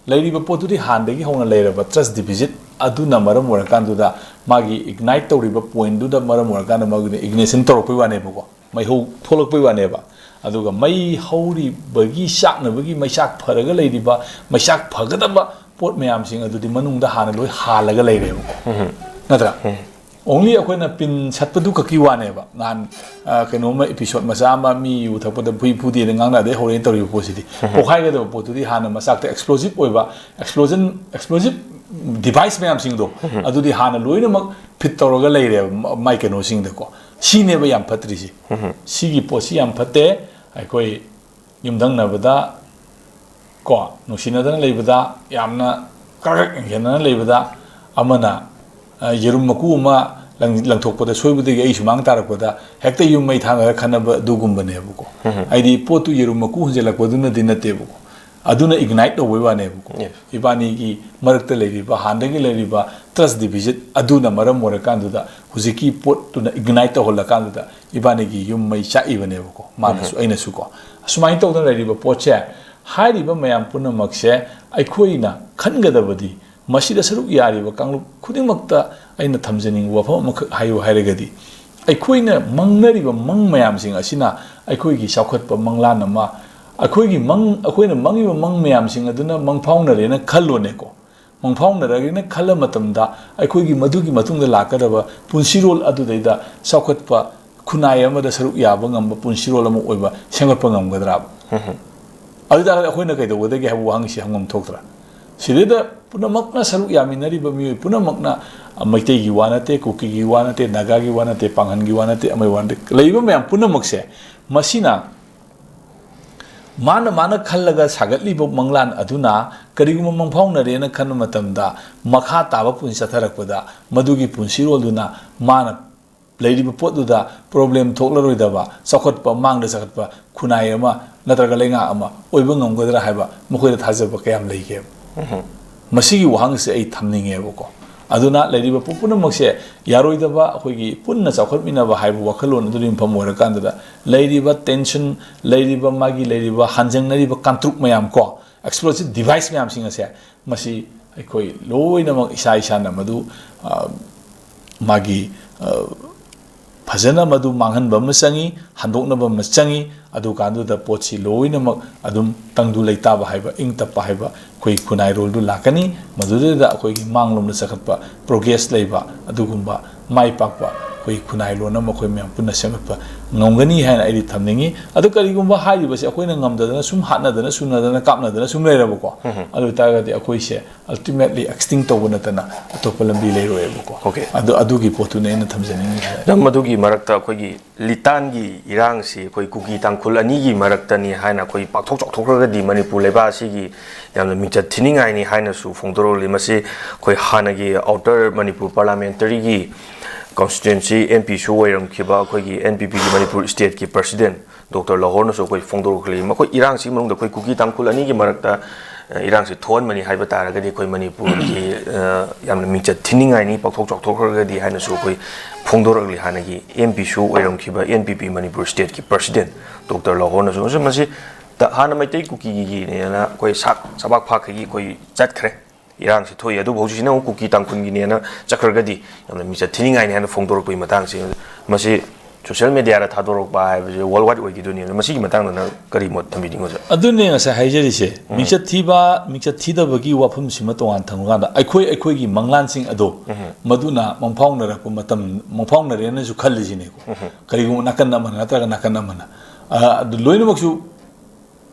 ꯂꯩꯔꯤꯕ ꯄꯣꯠꯇꯨꯗꯤ ꯍꯥꯟꯅꯗꯒꯤ ꯍꯧꯅ ꯂꯩꯔꯕ trust deficit ꯑꯗꯨꯅ ꯃꯔꯝ ꯑꯣꯏꯔꯀꯥꯟꯗꯨꯗ ꯃꯥꯒꯤ ignite ꯇꯧꯔꯤꯕ pointꯗꯨꯗ ꯃꯔꯝ ꯑꯣꯏꯔꯀꯥꯟꯗ ꯃꯗꯨꯅ ignition ꯇꯧꯔꯛꯄꯩ ꯋꯥꯅꯦꯕꯀꯣ, ꯃꯩꯍꯧ ꯊꯣꯛꯂꯛꯄꯩ ꯋꯥꯅꯦꯕ꯫ ꯑꯗꯨꯒ ꯃꯩ ꯍꯧꯔꯤꯕꯒꯤ ꯆꯥꯛꯅꯕꯒꯤ ꯃꯩꯆꯥꯛ ꯐꯔꯒ ꯂꯩꯔꯤꯕ, ꯃꯩꯆꯥꯛ ꯐꯒꯗꯕ ꯄꯣꯠ ꯃꯌꯥꯝꯁꯤꯡ ꯑꯗꯨꯗꯤ ꯃꯅꯨꯡꯗ ꯍꯥꯟꯅ ꯂꯣꯏ ꯍꯥꯜꯂꯒ ꯂꯩꯔꯦꯕꯀꯣ꯫ ꯅꯠꯇ꯭ꯔꯥ? Only ꯑꯩꯈꯣꯏꯅ ꯄꯤꯟ ꯁꯠꯄꯗꯨ ꯈꯛꯀꯤ ꯋꯥꯅꯦꯕ꯫ ꯅꯍꯥꯟ, ꯑ, ꯀꯩꯅꯣꯝꯃ episode ꯃꯆꯥ ꯑꯃ ꯃꯤ ꯌꯨ ꯊꯛꯄꯗ ꯐꯨꯏ ꯐꯨꯗꯦꯅ ꯉꯥꯡꯅꯗꯩ ꯍꯧꯔꯦꯅ ꯇꯧꯔꯤꯕ ꯄꯣꯠꯁꯤꯗꯤ꯫ ꯄꯣꯛꯈꯥꯏꯒꯗꯕ ꯄꯣꯠꯇꯨꯗꯤ ꯍꯥꯟꯅ ꯃꯆꯥꯛꯇ explosive ꯑꯣꯏꯕ, explosion, explosive device ꯃꯌꯥꯝꯁꯤꯡꯗꯣ, ꯑꯗꯨꯗꯤ ꯍꯥꯟꯅ ꯂꯣꯏꯅꯃꯛ fit ꯇꯧꯔꯒ ꯂꯩꯔꯦꯕ ꯃ-, ꯃꯥꯏ ꯀꯩꯅꯣꯁꯤꯡꯗꯀꯣ꯫ ꯁꯤꯅꯦꯕ ꯌꯥꯝ ꯐꯠꯇ꯭ꯔꯤꯁꯤ꯫ ꯁꯤꯒꯤ ꯄꯣꯠꯁꯤ ꯌꯥꯝ ꯐꯠꯇꯦ꯫ ꯑꯩꯈꯣꯏ ꯌꯨꯝꯊꯪꯅꯕꯗ ꯀꯣ, ꯅꯨꯡꯁꯤꯅꯗꯅ ꯂꯩꯕꯗ, ꯌꯥꯝꯅ ꯀ꯭ꯔꯛ ꯀ꯭ꯔꯛ ꯌꯦꯡꯁꯤꯟꯅꯅ ꯂꯩꯕꯗ, ꯑꯃꯅ, ꯑ, ꯌꯦꯔꯨꯝ ꯃꯀꯨ ꯑꯃ ꯂꯪ-, ꯂꯪꯊꯣꯛꯄꯗ ꯁꯣꯏꯕꯗꯒꯤ ꯑꯩ ꯁꯨꯃꯥꯡ ꯇꯥꯔꯛꯄꯗ ꯍꯦꯛꯇ ꯌꯨꯝ ꯃꯩ ꯊꯥꯅꯔ ꯈꯠꯅꯕ ꯑꯗꯨꯒꯨꯝꯕꯅꯦꯕꯀꯣ꯫ ꯎꯝ꯫ ꯍꯥꯏꯗꯤ ꯄꯣꯠꯇꯨ ꯌꯦꯔꯨꯝ ꯃꯀꯨ ꯍꯨꯟꯖꯤꯜꯂꯛꯄꯗꯨꯅꯗꯤ ꯅꯠꯇꯦꯕꯀꯣ꯫ ꯑꯗꯨꯅ ignite ꯇꯧꯕꯩ ꯋꯥꯅꯦꯕꯀꯣ꯫ Yes. ꯏꯕꯥꯅꯤꯒꯤ ꯃꯔꯛꯇ ꯂꯩꯔꯤꯕ, ꯍꯥꯟꯅꯗꯒꯤ ꯂꯩꯔꯤꯕ trust deficit ꯑꯗꯨꯅ ꯃꯔꯝ ꯑꯣꯏꯔꯀꯥꯟꯗꯨꯗ ꯍꯧꯖꯤꯛꯀꯤ ꯄꯣꯠꯇꯨꯅ ignite ꯇꯧꯍꯜꯂꯀꯥꯟꯗꯨꯗ ꯏꯕꯥꯅꯤꯒꯤ ꯌꯨꯝ ꯃꯩ ꯆꯥꯛꯏꯕꯅꯦꯕꯀꯣ, ꯃꯥꯅꯁꯨ ꯎꯝ꯫ ꯑꯩꯅꯁꯨꯀꯣ꯫ ꯑꯁꯨꯃꯥꯏꯅ ꯇꯧꯗꯅ ꯂꯩꯔꯤꯕ ꯄꯣꯠꯁꯦ, ꯍꯥꯏꯔꯤꯕ ꯃꯌꯥꯝ ꯄꯨꯝꯅꯃꯛꯁꯦ ꯑꯩꯈꯣꯏꯅ ꯈꯟꯒꯗꯕꯗꯤ, ꯃꯁꯤꯗ ꯁꯔꯨꯛ ꯌꯥꯔꯤꯕ ꯀꯥꯡꯂꯨꯞ ꯈꯨꯗꯤꯡꯃꯛꯇ ꯑꯩꯅ ꯊꯝꯖꯅꯤꯡꯕ ꯋꯥꯐꯝ ꯑꯃꯈꯛ ꯍꯥꯏꯌꯨ ꯍꯥꯏꯔꯒꯗꯤ, ꯑꯩꯈꯣꯏꯅ ꯃꯪꯅꯔꯤꯕ ꯃꯪ ꯃꯌꯥꯝꯁꯤꯡ ꯑꯁꯤꯅ ꯑꯩꯈꯣꯏꯒꯤ ꯆꯥꯎꯈꯠꯄ ꯃꯪꯂꯥꯟ ꯑꯃ, ꯑꯩꯈꯣꯏꯒꯤ ꯃꯪ, ꯑꯩꯈꯣꯏꯅ ꯃꯪꯉꯤꯕ ꯃꯪ ꯃꯌꯥꯝꯁꯤꯡ ꯑꯗꯨꯅ ꯃꯪꯐꯥꯎꯅꯔꯦꯅ ꯈꯜꯂꯣꯅꯦꯀꯣ꯫ ꯃꯪꯐꯥꯎꯅꯔꯒꯦꯅ ꯈꯜꯂ ꯃꯇꯝꯗ ꯑꯩꯈꯣꯏꯒꯤ ꯃꯗꯨꯒꯤ ꯃꯇꯨꯡꯗ ꯂꯥꯛꯀꯗꯕ ꯄꯨꯟꯁꯤꯔꯣꯜ ꯑꯗꯨꯗꯩꯗ ꯆꯥꯎꯈꯠꯄ ꯈꯨꯟꯅꯥꯏ ꯑꯃꯗ ꯁꯔꯨꯛ ꯌꯥꯕ ꯉꯝꯕ ꯄꯨꯟꯁꯤꯔꯣꯜ ꯑꯃ ꯑꯣꯏꯕ ꯁꯦꯝꯒꯠꯄ ꯉꯝꯒꯗ꯭ꯔꯥꯕ? ꯎꯝ꯫ ꯑꯗꯨ ꯇꯥꯔꯒꯗꯤ ꯑꯩꯈꯣꯏꯅ ꯀꯩꯗꯧꯒꯗꯒꯦ ꯍꯥꯏꯕ ꯋꯥꯍꯪꯁꯤ ꯍꯪꯐꯝ ꯊꯣꯛꯇ꯭ꯔꯥ? ꯁꯤꯗꯩꯗ ꯄꯨꯝꯅꯃꯛꯅ ꯁꯔꯨꯛ ꯌꯥꯃꯤꯟꯅꯔꯤꯕ ꯃꯤꯑꯣꯏ ꯄꯨꯝꯅꯃꯛꯅ, ꯑ, ꯃꯩꯇꯩꯒꯤ ꯋꯥ ꯅꯠꯇꯦ, ꯀꯨꯀꯤꯒꯤ ꯋꯥ ꯅꯠꯇꯦ, ꯅꯥꯒꯥꯒꯤ ꯋꯥ ꯅꯠꯇꯦ, ꯄꯥꯡꯒꯟꯒꯤ ꯋꯥ ꯅꯠꯇꯦ, ꯑꯃꯒꯤ ꯋꯥ ꯅꯠꯇꯦ, ꯂꯩꯔꯤꯕ ꯃꯌꯥꯝ ꯄꯨꯝꯅꯃꯛꯁꯦ, ꯃꯁꯤꯅ ꯃꯥꯅ, ꯃꯥꯅ ꯈꯜꯂꯒ ꯁꯥꯒꯠꯂꯤꯕ ꯃꯪꯂꯥꯟ ꯑꯗꯨꯅ ꯀꯔꯤꯒꯨꯝꯕ ꯃꯪꯐꯥꯎꯅꯔꯦꯅ ꯈꯟꯕ ꯃꯇꯝꯗ, ꯃꯈꯥ ꯇꯥꯕ ꯄꯨꯟꯁꯤ ꯆꯠꯊꯔꯛꯄꯗ ꯃꯗꯨꯒꯤ ꯄꯨꯟꯁꯤꯔꯣꯜꯗꯨꯅ ꯃꯥꯅ ꯂꯩꯔꯤꯕ ꯄꯣꯠꯇꯨꯗ problem ꯊꯣꯛꯂꯔꯣꯏꯗꯕ, ꯆꯥꯎꯈꯠꯄ, ꯃꯥꯡꯗ ꯆꯥꯎꯈꯠꯄ ꯈꯨꯟꯅꯥꯏ ꯑꯃ ꯅꯠꯇ꯭ꯔꯒ ꯂꯩꯉꯥꯛ ꯑꯃ ꯑꯣꯏꯕ ꯉꯝꯒꯗ꯭ꯔꯥ ꯍꯥꯏꯕ ꯃꯈꯣꯏꯗ ꯊꯥꯖꯕ ꯀꯌꯥꯝ ꯂꯩꯒꯦꯕ? ꯎꯝ꯫ ꯃꯁꯤꯒꯤ ꯋꯥꯍꯪꯁꯦ ꯑꯩ ꯊꯝꯅꯤꯡꯉꯦꯕꯀꯣ꯫ ꯑꯗꯨꯅ ꯂꯩꯔꯤꯕ ꯄꯣꯠ ꯄꯨꯝꯅꯃꯛꯁꯦ ꯌꯥꯔꯣꯏꯗꯕ, ꯑꯩꯈꯣꯏꯒꯤ ꯄꯨꯟꯅ ꯆꯥꯎꯈꯠꯃꯤꯟꯅꯕ ꯍꯥꯏꯕ ꯋꯥꯈꯜꯂꯣꯟ ꯑꯗꯨꯅ ꯌꯨꯝꯐꯝ ꯑꯣꯏꯔꯀꯥꯟꯗꯨꯗ ꯂꯩꯔꯤꯕ tension, ꯂꯩꯔꯤꯕ ꯃꯥꯒꯤ ꯂꯩꯔꯤꯕ ꯍꯟꯖꯪꯅꯔꯤꯕ ꯀꯥꯡꯇ꯭ꯔꯨꯛ ꯃꯌꯥꯝ ꯀꯣ, explosive device ꯃꯌꯥꯝꯁꯤꯡ ꯑꯁꯦ, ꯃꯁꯤ ꯑꯩꯈꯣꯏ ꯂꯣꯏꯅꯃꯛ ꯏꯁꯥ ꯏꯁꯥꯅ ꯃꯗꯨ, ꯑ, ꯃꯥꯒꯤ, ꯑ, ꯐꯖꯅ ꯃꯗꯨ ꯃꯥꯡꯍꯟꯕ ꯑꯃ ꯆꯪꯉꯤ, ꯍꯟꯗꯣꯛꯅꯕ ꯑꯃ ꯆꯪꯉꯤ꯫ ꯑꯗꯨꯀꯥꯟꯗꯨꯗ ꯄꯣꯠꯁꯤ ꯂꯣꯏꯅꯃꯛ ꯑꯗꯨꯝ ꯇꯪꯗꯨ ꯂꯩꯇꯥꯕ ꯍꯥꯏꯕ, ꯏꯪ ꯇꯞꯄ ꯍꯥꯏꯕ ꯑꯩꯈꯣꯏ ꯈꯨꯟꯅꯥꯏꯔꯣꯜꯗꯨ ꯂꯥꯛꯀꯅꯤ꯫ ꯃꯗꯨꯗꯩꯗ ꯑꯩꯈꯣꯏꯒꯤ ꯃꯥꯡꯂꯣꯝꯗ ꯆꯈꯠꯄ, progress ꯂꯩꯕ, ꯑꯗꯨꯒꯨꯝꯕ ꯃꯥꯏ ꯄꯥꯛꯄ ꯑꯩꯈꯣꯏ ꯈꯨꯟꯅꯥꯏ ꯂꯣꯟ ꯑꯃ ꯑꯩꯈꯣꯏ ꯃꯌꯥꯝ ꯄꯨꯟꯅ ꯁꯦꯝꯒꯠꯄ ꯉꯝꯒꯅꯤ ꯍꯥꯏꯅ ꯑꯩꯗꯤ ꯊꯝꯅꯤꯡꯉꯤ꯫ ꯑꯗꯨ ꯀꯔꯤꯒꯨꯝꯕ ꯍꯥꯏꯔꯤꯕꯁꯦ ꯑꯩꯈꯣꯏꯅ ꯉꯝꯗꯗꯅ ꯁꯨꯝ ꯍꯥꯠꯅꯗꯅ ꯁꯨꯅꯗꯅ ꯀꯥꯞꯅꯗꯅ ꯁꯨꯝ ꯂꯩꯔꯕꯀꯣ, ꯑꯗꯨ ꯑꯣꯏꯇꯥꯔꯒꯗꯤ ꯑꯩꯈꯣꯏꯁꯦ ultimately extinct ꯇꯧꯕ ꯅꯠꯇꯅ ꯑꯇꯣꯞꯄ ꯂꯝꯕꯤ ꯂꯩꯔꯣꯏꯕꯀꯣ꯫ Okay. ꯑꯗꯨ ꯑꯗꯨꯒꯤ ꯄꯣꯠꯇꯨꯅꯦ ꯑꯩꯅ ꯊꯝꯖꯅꯤꯡꯉꯤꯁꯦ꯫ ꯅꯪ ꯃꯗꯨꯒꯤ ꯃꯔꯛꯇ ꯑꯩꯈꯣꯏꯒꯤ ꯂꯤꯇꯥꯟꯒꯤ ꯏꯔꯥꯡꯁꯤ ꯑꯩꯈꯣꯏ ꯀꯨꯀꯤ ꯇꯥꯡꯈꯨꯜ ꯑꯅꯤꯒꯤ ꯃꯔꯛꯇꯅꯤ ꯍꯥꯏꯅ ꯑꯩꯈꯣꯏ ꯄꯥꯛꯊꯣꯛ ꯆꯥꯎꯊꯣꯛꯈ꯭ꯔꯒꯗꯤ ꯃꯅꯤꯄꯨꯔ ꯂꯩꯕꯥꯛ ꯑꯁꯤꯒꯤ ꯌꯥꯝꯅ ꯃꯤꯡꯆꯠ ꯊꯤꯅꯤꯡꯉꯥꯏꯅꯤ ꯍꯥꯏꯅꯁꯨ ꯐꯣꯡꯗꯣꯔꯛꯂꯤ꯫ ꯃꯁꯤ ꯑꯩꯈꯣꯏ ꯍꯥꯟꯅꯒꯤ Outer Manipur Parliamentary ꯒꯤ constituency MP ꯁꯨ ꯑꯣꯏꯔꯝꯈꯤꯕ ꯑꯩꯈꯣꯏꯒꯤ NPP ꯒꯤ ꯃꯅꯤꯄꯨꯔ state ꯀꯤ president Doctor ꯂꯥꯍꯣꯔꯅꯁꯨ ꯑꯩꯈꯣꯏ ꯐꯣꯡꯗꯣꯔꯛꯂꯤ꯫ ꯃꯈꯣꯏ ꯏꯔꯥꯡꯁꯤꯒꯤ ꯃꯅꯨꯡꯗ ꯑꯩꯈꯣꯏ ꯀꯨꯀꯤ ꯇꯥꯡꯈꯨꯜ ꯑꯅꯤꯒꯤ ꯃꯔꯛꯇ, ꯑ, ꯏꯔꯥꯡꯁꯤ ꯊꯣꯛꯍꯟꯕꯅꯤ ꯍꯥꯏꯕ ꯇꯥꯔꯒꯗꯤ ꯑꯩꯈꯣꯏ ꯃꯅꯤꯄꯨꯔꯒꯤ, ꯑ, ꯌꯥꯝꯅ ꯃꯤꯡꯆꯠ ꯊꯤꯅꯤꯡꯉꯥꯏꯅꯤ, ꯄꯥꯛꯊꯣꯛ ꯆꯥꯎꯊꯣꯛꯈ꯭ꯔꯒꯗꯤ ꯍꯥꯏꯅꯁꯨ ꯑꯩꯈꯣꯏ ꯐꯣꯡꯗꯣꯔꯛꯂꯤ꯫ ꯍꯥꯟꯅꯒꯤ MP ꯁꯨ ꯑꯣꯏꯔꯝꯈꯤꯕ NPP ꯃꯅꯤꯄꯨꯔ state ꯀꯤ president Doctor ꯂꯥꯍꯣꯔꯅꯁꯨ꯫ ꯃꯁꯤ, ꯃꯁꯤ ꯇ-, ꯍꯥꯟꯅ ꯃꯩꯇꯩ ꯀꯨꯀꯤꯒꯤꯅꯦꯅ ꯑꯩꯈꯣꯏ ꯁꯥꯛ ꯁꯕꯥꯛ ꯐꯥꯛꯈꯒꯤ ꯑꯩꯈꯣꯏ ꯆꯠꯈ꯭ꯔꯦ꯫ ꯏꯔꯥꯡꯁꯤ ꯊꯣꯛꯏ꯫ ꯑꯗꯨꯕꯨ ꯍꯧꯖꯤꯛꯁꯤꯅ ꯑꯃꯨꯛ ꯀꯨꯀꯤ ꯇꯥꯡꯈꯨꯜꯒꯤꯅꯦꯅ ꯆꯠꯈ꯭ꯔꯒꯗꯤ ꯌꯥꯝꯅ ꯃꯤꯡꯆꯠ ꯊꯤꯅꯤꯡꯉꯥꯏꯅꯤ ꯍꯥꯏꯅ ꯐꯣꯡꯗꯣꯔꯛꯄꯒꯤ ꯃꯇꯥꯡꯁꯦ, ꯃꯁꯤ social media ꯗ ꯊꯥꯗꯣꯔꯛꯄ ꯍꯥꯏꯕꯁꯦ worldwide ꯑꯣꯏꯈꯤꯗꯣꯏꯅꯦ꯫ ꯑꯗꯣ ꯃꯁꯤꯒꯤ ꯃꯇꯥꯡꯗ ꯅꯪ ꯀꯔꯤ ꯃꯣꯠ ꯊꯝꯕꯤꯅꯤꯡꯉꯤ, ꯑꯣꯖꯥ? ꯑꯗꯨꯅꯦ ꯉꯁꯥꯏ ꯍꯥꯏꯖꯔꯤꯁꯦ, ꯃꯤꯡꯆꯠ ꯊꯤꯕ, ꯃꯤꯡꯆꯠ ꯊꯤꯗꯕꯒꯤ ꯋꯥꯐꯝꯁꯤꯃ ꯇꯣꯉꯥꯟ ꯊꯝꯃꯀꯥꯟꯗ, ꯑꯩꯈꯣꯏ ꯑꯩꯈꯣꯏꯒꯤ ꯃꯪꯂꯥꯟꯁꯤꯡ ꯑꯗꯣ ꯃꯗꯨꯅ ꯃꯪꯐꯥꯎꯅꯔꯛꯄ ꯃꯇꯝ, ꯃꯪꯐꯥꯎꯅꯔꯦꯅꯁꯨ ꯈꯜꯂꯤꯁꯤꯅꯦꯀꯣ꯫ ꯀꯔꯤꯒꯨꯝꯕ ꯅꯥꯀꯟ ꯑꯃꯅ ꯅꯠꯇ꯭ꯔꯒ ꯅꯥꯀꯟ ꯑꯃꯅ, ꯑ, ꯑꯗꯨ ꯂꯣꯏꯅꯃꯛꯁꯨ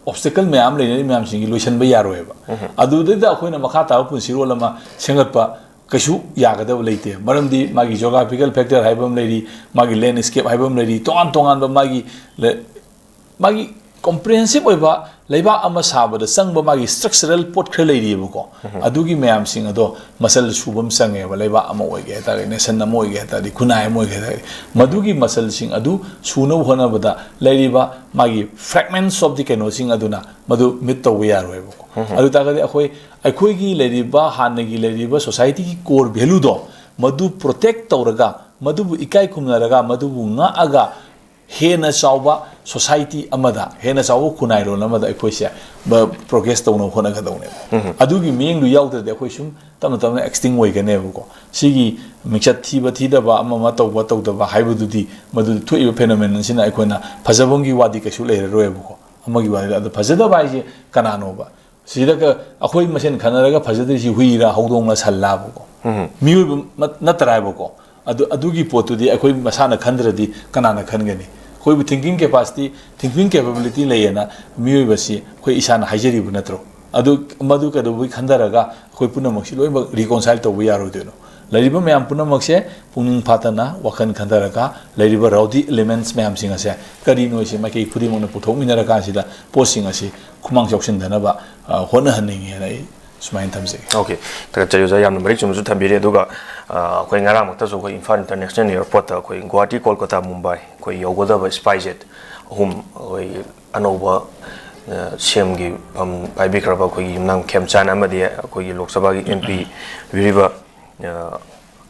obstacle ꯃꯌꯥꯝ ꯂꯩꯅꯔꯤ ꯃꯌꯥꯝꯁꯤꯡꯒꯤ ꯂꯣꯏꯁꯤꯟꯕ ꯌꯥꯔꯣꯏꯕ꯫ ꯑꯗꯨꯗꯩꯗ ꯑꯩꯈꯣꯏꯅ ꯃꯈꯥ ꯇꯥꯕ ꯄꯨꯟꯁꯤꯔꯣꯜ ꯑꯃ ꯁꯦꯝꯒꯠꯄ ꯀꯩꯁꯨ ꯌꯥꯒꯗꯕ ꯂꯩꯇꯦ꯫ ꯃꯔꯝꯗꯤ ꯃꯥꯒꯤ geographical factor ꯍꯥꯏꯕ ꯑꯃ ꯂꯩꯔꯤ, ꯃꯥꯒꯤ landscape ꯍꯥꯏꯕ ꯑꯃ ꯂꯩꯔꯤ, ꯇꯣꯉꯥꯟ ꯇꯣꯉꯥꯟꯕ ꯃꯥꯒꯤ ꯂ-, ꯃꯥꯒꯤ comprehensive ꯑꯣꯏꯕ ꯂꯩꯕꯥꯛ ꯑꯃ ꯁꯥꯕꯗ ꯆꯪꯕ ꯃꯥꯒꯤ structural ꯄꯣꯠ ꯈꯔ ꯂꯩꯔꯤꯑꯕꯀꯣ꯫ ꯑꯗꯨꯒꯤ ꯃꯌꯥꯝꯁꯤꯡ ꯑꯗꯣ ꯃꯆꯜ ꯁꯨꯕ ꯑꯃ ꯆꯪꯉꯦꯕ꯫ ꯂꯩꯕꯥꯛ ꯑꯃ ꯑꯣꯏꯒꯦ ꯍꯥꯏ ꯇꯥꯔꯗꯤ, nation ꯑꯃ ꯑꯣꯏꯒꯦ ꯍꯥꯏ ꯇꯥꯔꯗꯤ, ꯈꯨꯟꯅꯥꯏ ꯑꯃ ꯑꯣꯏꯒꯦ ꯍꯥꯏ ꯇꯥꯔꯗꯤ, ꯃꯗꯨꯒꯤ ꯃꯆꯜꯁꯤꯡ ꯑꯗꯨ ꯁꯨꯅꯕ ꯍꯣꯠꯅꯕꯗ ꯂꯩꯔꯤꯕ ꯃꯥꯒꯤ fragments of the ꯀꯩꯅꯣꯁꯤꯡ ꯑꯗꯨꯅ ꯃꯗꯨ meet ꯇꯧꯕ ꯌꯥꯔꯣꯏꯕꯀꯣ꯫ ꯑꯗꯨ ꯇꯥꯔꯒꯗꯤ ꯑꯩꯈꯣꯏ, ꯑꯩꯈꯣꯏꯒꯤ ꯂꯩꯔꯤꯕ, ꯍꯥꯟꯅꯒꯤ ꯂꯩꯔꯤꯕ society ꯒꯤ core value ꯗꯣ ꯃꯗꯨ protect ꯇꯧꯔꯒ, ꯃꯗꯨꯕꯨ ꯏꯀꯥꯏ ꯈꯨꯝꯅꯔꯒ, ꯃꯗꯨꯕꯨ ꯉꯥꯛꯑꯒ, ꯍꯦꯟꯅ ꯆꯥꯎꯕ society ꯑꯃꯗ, ꯍꯦꯟꯅ ꯆꯥꯎꯕ ꯈꯨꯟꯅꯥꯏꯔꯣꯜ ꯑꯃꯗ ꯑꯩꯈꯣꯏꯁꯦ ꯕ-, progress ꯇꯧꯅꯕ ꯍꯣꯠꯅꯒꯗꯧꯅꯦꯕ꯫ ꯑꯗꯨꯒꯤ ꯃꯤꯠꯌꯦꯡꯗꯨ ꯌꯥꯎꯗ꯭ꯔꯗꯤ ꯑꯩꯈꯣꯏ ꯁꯨꯝ ꯇꯞꯅ ꯇꯞꯅ extinct ꯑꯣꯏꯒꯅꯦꯕꯀꯣ꯫ ꯁꯤꯒꯤ ꯃꯤꯡꯆꯠ ꯊꯤꯕ ꯊꯤꯗꯕ, ꯑꯃ ꯑꯃ ꯇꯧꯕ ꯇꯧꯗꯕ ꯍꯥꯏꯕꯗꯨꯗꯤ, ꯃꯗꯨꯗ ꯊꯣꯛꯏꯕ phenomenon ꯁꯤꯅ ꯑꯩꯈꯣꯏꯅ ꯐꯖꯐꯝꯒꯤ ꯋꯥꯗꯤ ꯀꯩꯁꯨ ꯂꯩꯔꯔꯣꯏꯕꯀꯣ꯫ ꯑꯃꯒꯤ ꯋꯥꯗꯤ, ꯑꯗꯣ ꯐꯖꯗꯕ ꯍꯥꯏꯁꯦ ꯀꯅꯥꯅꯣꯕ? ꯁꯤꯗ ꯀ-, ꯑꯩꯈꯣꯏ ꯃꯁꯦꯟ ꯈꯟꯅꯔꯒ ꯐꯖꯗ꯭ꯔꯤꯁꯤ ꯍꯨꯏꯔꯥ, ꯍꯧꯗꯣꯡꯂ, ꯁꯜꯂꯥꯕꯀꯣ? ꯃꯤꯑꯣꯏꯕ ꯃ-, ꯅꯠꯇ꯭ꯔꯥ ꯍꯥꯏꯕꯀꯣ? ꯑꯗꯨ ꯑꯗꯨꯒꯤ ꯄꯣꯠꯇꯨꯗꯤ ꯑꯩꯈꯣꯏ ꯃꯁꯥꯅ ꯈꯟꯗ꯭ꯔꯗꯤ ꯀꯅꯥꯅ ꯈꯟꯒꯅꯤ? ꯑꯩꯈꯣꯏꯕꯨ thinking capacity, thinking capability ꯂꯩꯌꯦꯅ ꯃꯤꯑꯣꯏꯕꯁꯤ ꯑꯩꯈꯣꯏ ꯏꯁꯥꯅ ꯍꯥꯏꯖꯔꯤꯕ ꯅꯠꯇ꯭ꯔꯣ? ꯑꯗꯨ ꯃꯗꯨ ꯀꯩꯗꯧꯕꯩ ꯈꯟꯊꯔꯒ ꯑꯩꯈꯣꯏ ꯄꯨꯝꯅꯃꯛꯁꯤ ꯂꯣꯏꯅꯃꯛ reconcile ꯇꯧꯕ ꯌꯥꯔꯣꯏꯗꯣꯏꯅꯣ? ꯂꯩꯔꯤꯕ ꯃꯌꯥꯝ ꯄꯨꯝꯅꯃꯛꯁꯦ ꯄꯨꯛꯅꯤꯡ ꯐꯥꯗꯅ ꯋꯥꯈꯜ ꯈꯟꯊꯔꯒ ꯂꯩꯔꯤꯕ rowdy elements ꯃꯌꯥꯝꯁꯤꯡ ꯑꯁꯦ ꯀꯔꯤꯅꯣ ꯁꯤ ꯃꯥꯏꯀꯩ ꯈꯨꯗꯤꯡꯃꯛꯅ ꯄꯨꯊꯣꯛꯃꯤꯟꯅꯔꯀꯥꯟꯁꯤꯗ ꯄꯣꯠꯁꯤꯡ ꯑꯁꯤ ꯈꯨꯃꯥꯡ ꯆꯥꯎꯁꯤꯟꯗꯅꯕ, ꯑ, ꯍꯣꯠꯅꯍꯟꯅꯤꯡꯉꯦꯅ ꯑꯩ ꯁꯨꯃꯥꯏꯅ ꯊꯝꯖꯒꯦ꯫ OK, ꯊꯥꯒꯠꯆꯔꯤ ꯑꯣꯖꯥ, ꯌꯥꯝꯅ ꯃꯔꯤꯛ ꯆꯨꯝꯅꯁꯨ ꯊꯝꯕꯤꯔꯦ꯫ ꯑꯗꯨꯒ, ꯑ, ꯑꯩꯈꯣꯏ ꯉꯔꯥꯡꯃꯛꯇꯁꯨ ꯑꯩꯈꯣꯏ ꯏꯝꯐꯥꯜ International Airportꯇ ꯑꯩꯈꯣꯏ ꯒꯨꯋꯥꯍꯥꯇꯤ, ꯀꯣꯜꯀꯇꯥ, ꯃꯨꯝꯕꯥꯏ ꯑꯩꯈꯣꯏ ꯌꯧꯒꯗꯕ SpiceJet ꯑꯍꯨꯝ ꯑꯩꯈꯣꯏ ꯑꯅꯧꯕ, ꯑ, CMꯒꯤ ꯐꯝ ꯄꯥꯏꯕꯤꯈ꯭ꯔꯕ ꯑꯩꯈꯣꯏꯒꯤ ꯌꯨꯝꯅꯥꯝ ꯈꯦꯝꯆꯥꯟ ꯑꯃꯗꯤ ꯑꯩꯈꯣꯏꯒꯤ ꯂꯣꯛ ꯁꯚꯥꯒꯤ MP ꯕꯤꯔꯤꯕ, ꯑ,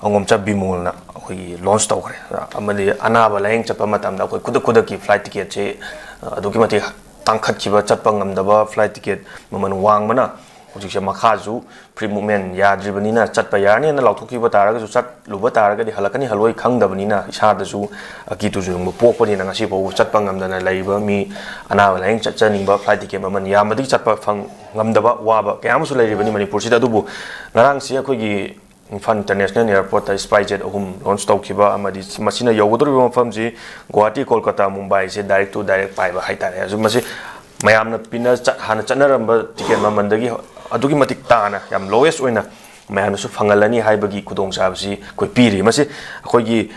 ꯑꯉꯣꯝꯆꯥ ꯕꯤꯃꯣꯜꯅ ꯑꯩꯈꯣꯏꯒꯤ launch ꯇꯧꯈ꯭ꯔꯦ꯫ ꯑꯃꯗꯤ ꯑꯅꯥꯕ ꯂꯥꯌꯦꯡ ꯆꯠꯄ ꯃꯇꯝꯗ ꯑꯩꯈꯣꯏ ꯈꯨꯗꯛ ꯈꯨꯗꯛꯀꯤ flight ticketꯁꯦ, ꯑ, ꯑꯗꯨꯛꯀꯤ ꯃꯇꯤꯛ ꯇꯥꯡꯈꯠꯈꯤꯕ, ꯆꯠꯄ ꯉꯝꯗꯕ, flight ticket ꯃꯃꯜ ꯋꯥꯡꯕꯅ ꯍꯧꯖꯤꯛꯁꯦ ꯃꯈꯥꯁꯨ free movement ꯌꯥꯗ꯭ꯔꯤꯕꯅꯤꯅ ꯆꯠꯄ ꯌꯥꯔꯅꯤꯅ ꯂꯥꯎꯊꯣꯛꯈꯤꯕ ꯇꯥꯔꯒꯁꯨ, ꯆꯠꯂꯨꯕ ꯇꯥꯔꯒꯗꯤ ꯍꯜꯂꯛꯀꯅꯤ ꯍꯜꯂꯛꯑꯣꯏ ꯈꯪꯗꯕꯅꯤꯅ ꯏꯁꯥꯗꯁꯨ ꯑꯀꯤ ꯇꯨꯖꯨꯡꯕ ꯄꯣꯛꯄꯅꯤꯅ ꯉꯁꯤ ꯐꯥꯎꯕ ꯆꯠꯄ ꯉꯝꯗꯅ ꯂꯩꯔꯤꯕ ꯃꯤ, ꯑꯅꯥꯕ ꯂꯥꯌꯦꯡ ꯆꯠꯆꯅꯤꯡꯕ, flight ticket ꯃꯃꯜ ꯌꯥꯝꯕꯗꯒꯤ ꯆꯠꯄ ꯐꯪ ꯉꯝꯗꯕ, ꯋꯥꯕ ꯀꯌꯥ ꯑꯃꯁꯨ ꯂꯩꯔꯤꯕꯅꯤ ꯃꯅꯤꯄꯨꯔꯁꯤꯗ꯫ ꯑꯗꯨꯕꯨ ꯉꯔꯥꯡꯁꯤ ꯑꯩꯈꯣꯏꯒꯤ ꯏꯝꯐꯥꯜ International Airportꯇ SpiceJet ꯑꯍꯨꯝ launch ꯇꯧꯈꯤꯕ ꯑꯃꯗꯤ ꯃꯁꯤꯅ ꯌꯧꯒꯗꯧꯔꯤꯕ ꯃꯐꯝꯁꯤ Guwahati, Kolkata, ꯃꯨꯝꯕꯥꯏꯁꯦ direct to direct ꯄꯥꯏꯕ ꯍꯥꯏꯇꯥꯔꯦ꯫ ꯑꯗꯨ ꯃꯁꯤ ꯃꯌꯥꯝꯅ ꯄꯤꯅ ꯆꯠ-, ꯍꯥꯟꯅ ꯆꯠꯅꯔꯝꯕ ticket ꯃꯃꯜꯗꯒꯤ ꯑꯗꯨꯛꯀꯤ ꯃꯇꯤꯛ ꯇꯥꯅ, ꯌꯥꯝ lowest ꯑꯣꯏꯅ ꯃꯌꯥꯝꯅꯁꯨ ꯐꯪꯍꯜꯂꯅꯤ ꯍꯥꯏꯕꯒꯤ ꯈꯨꯗꯣꯡꯆꯥꯕꯁꯤ ꯑꯩꯈꯣꯏ ꯄꯤꯔꯤ꯫ ꯃꯁꯤ ꯑꯩꯈꯣꯏꯒꯤ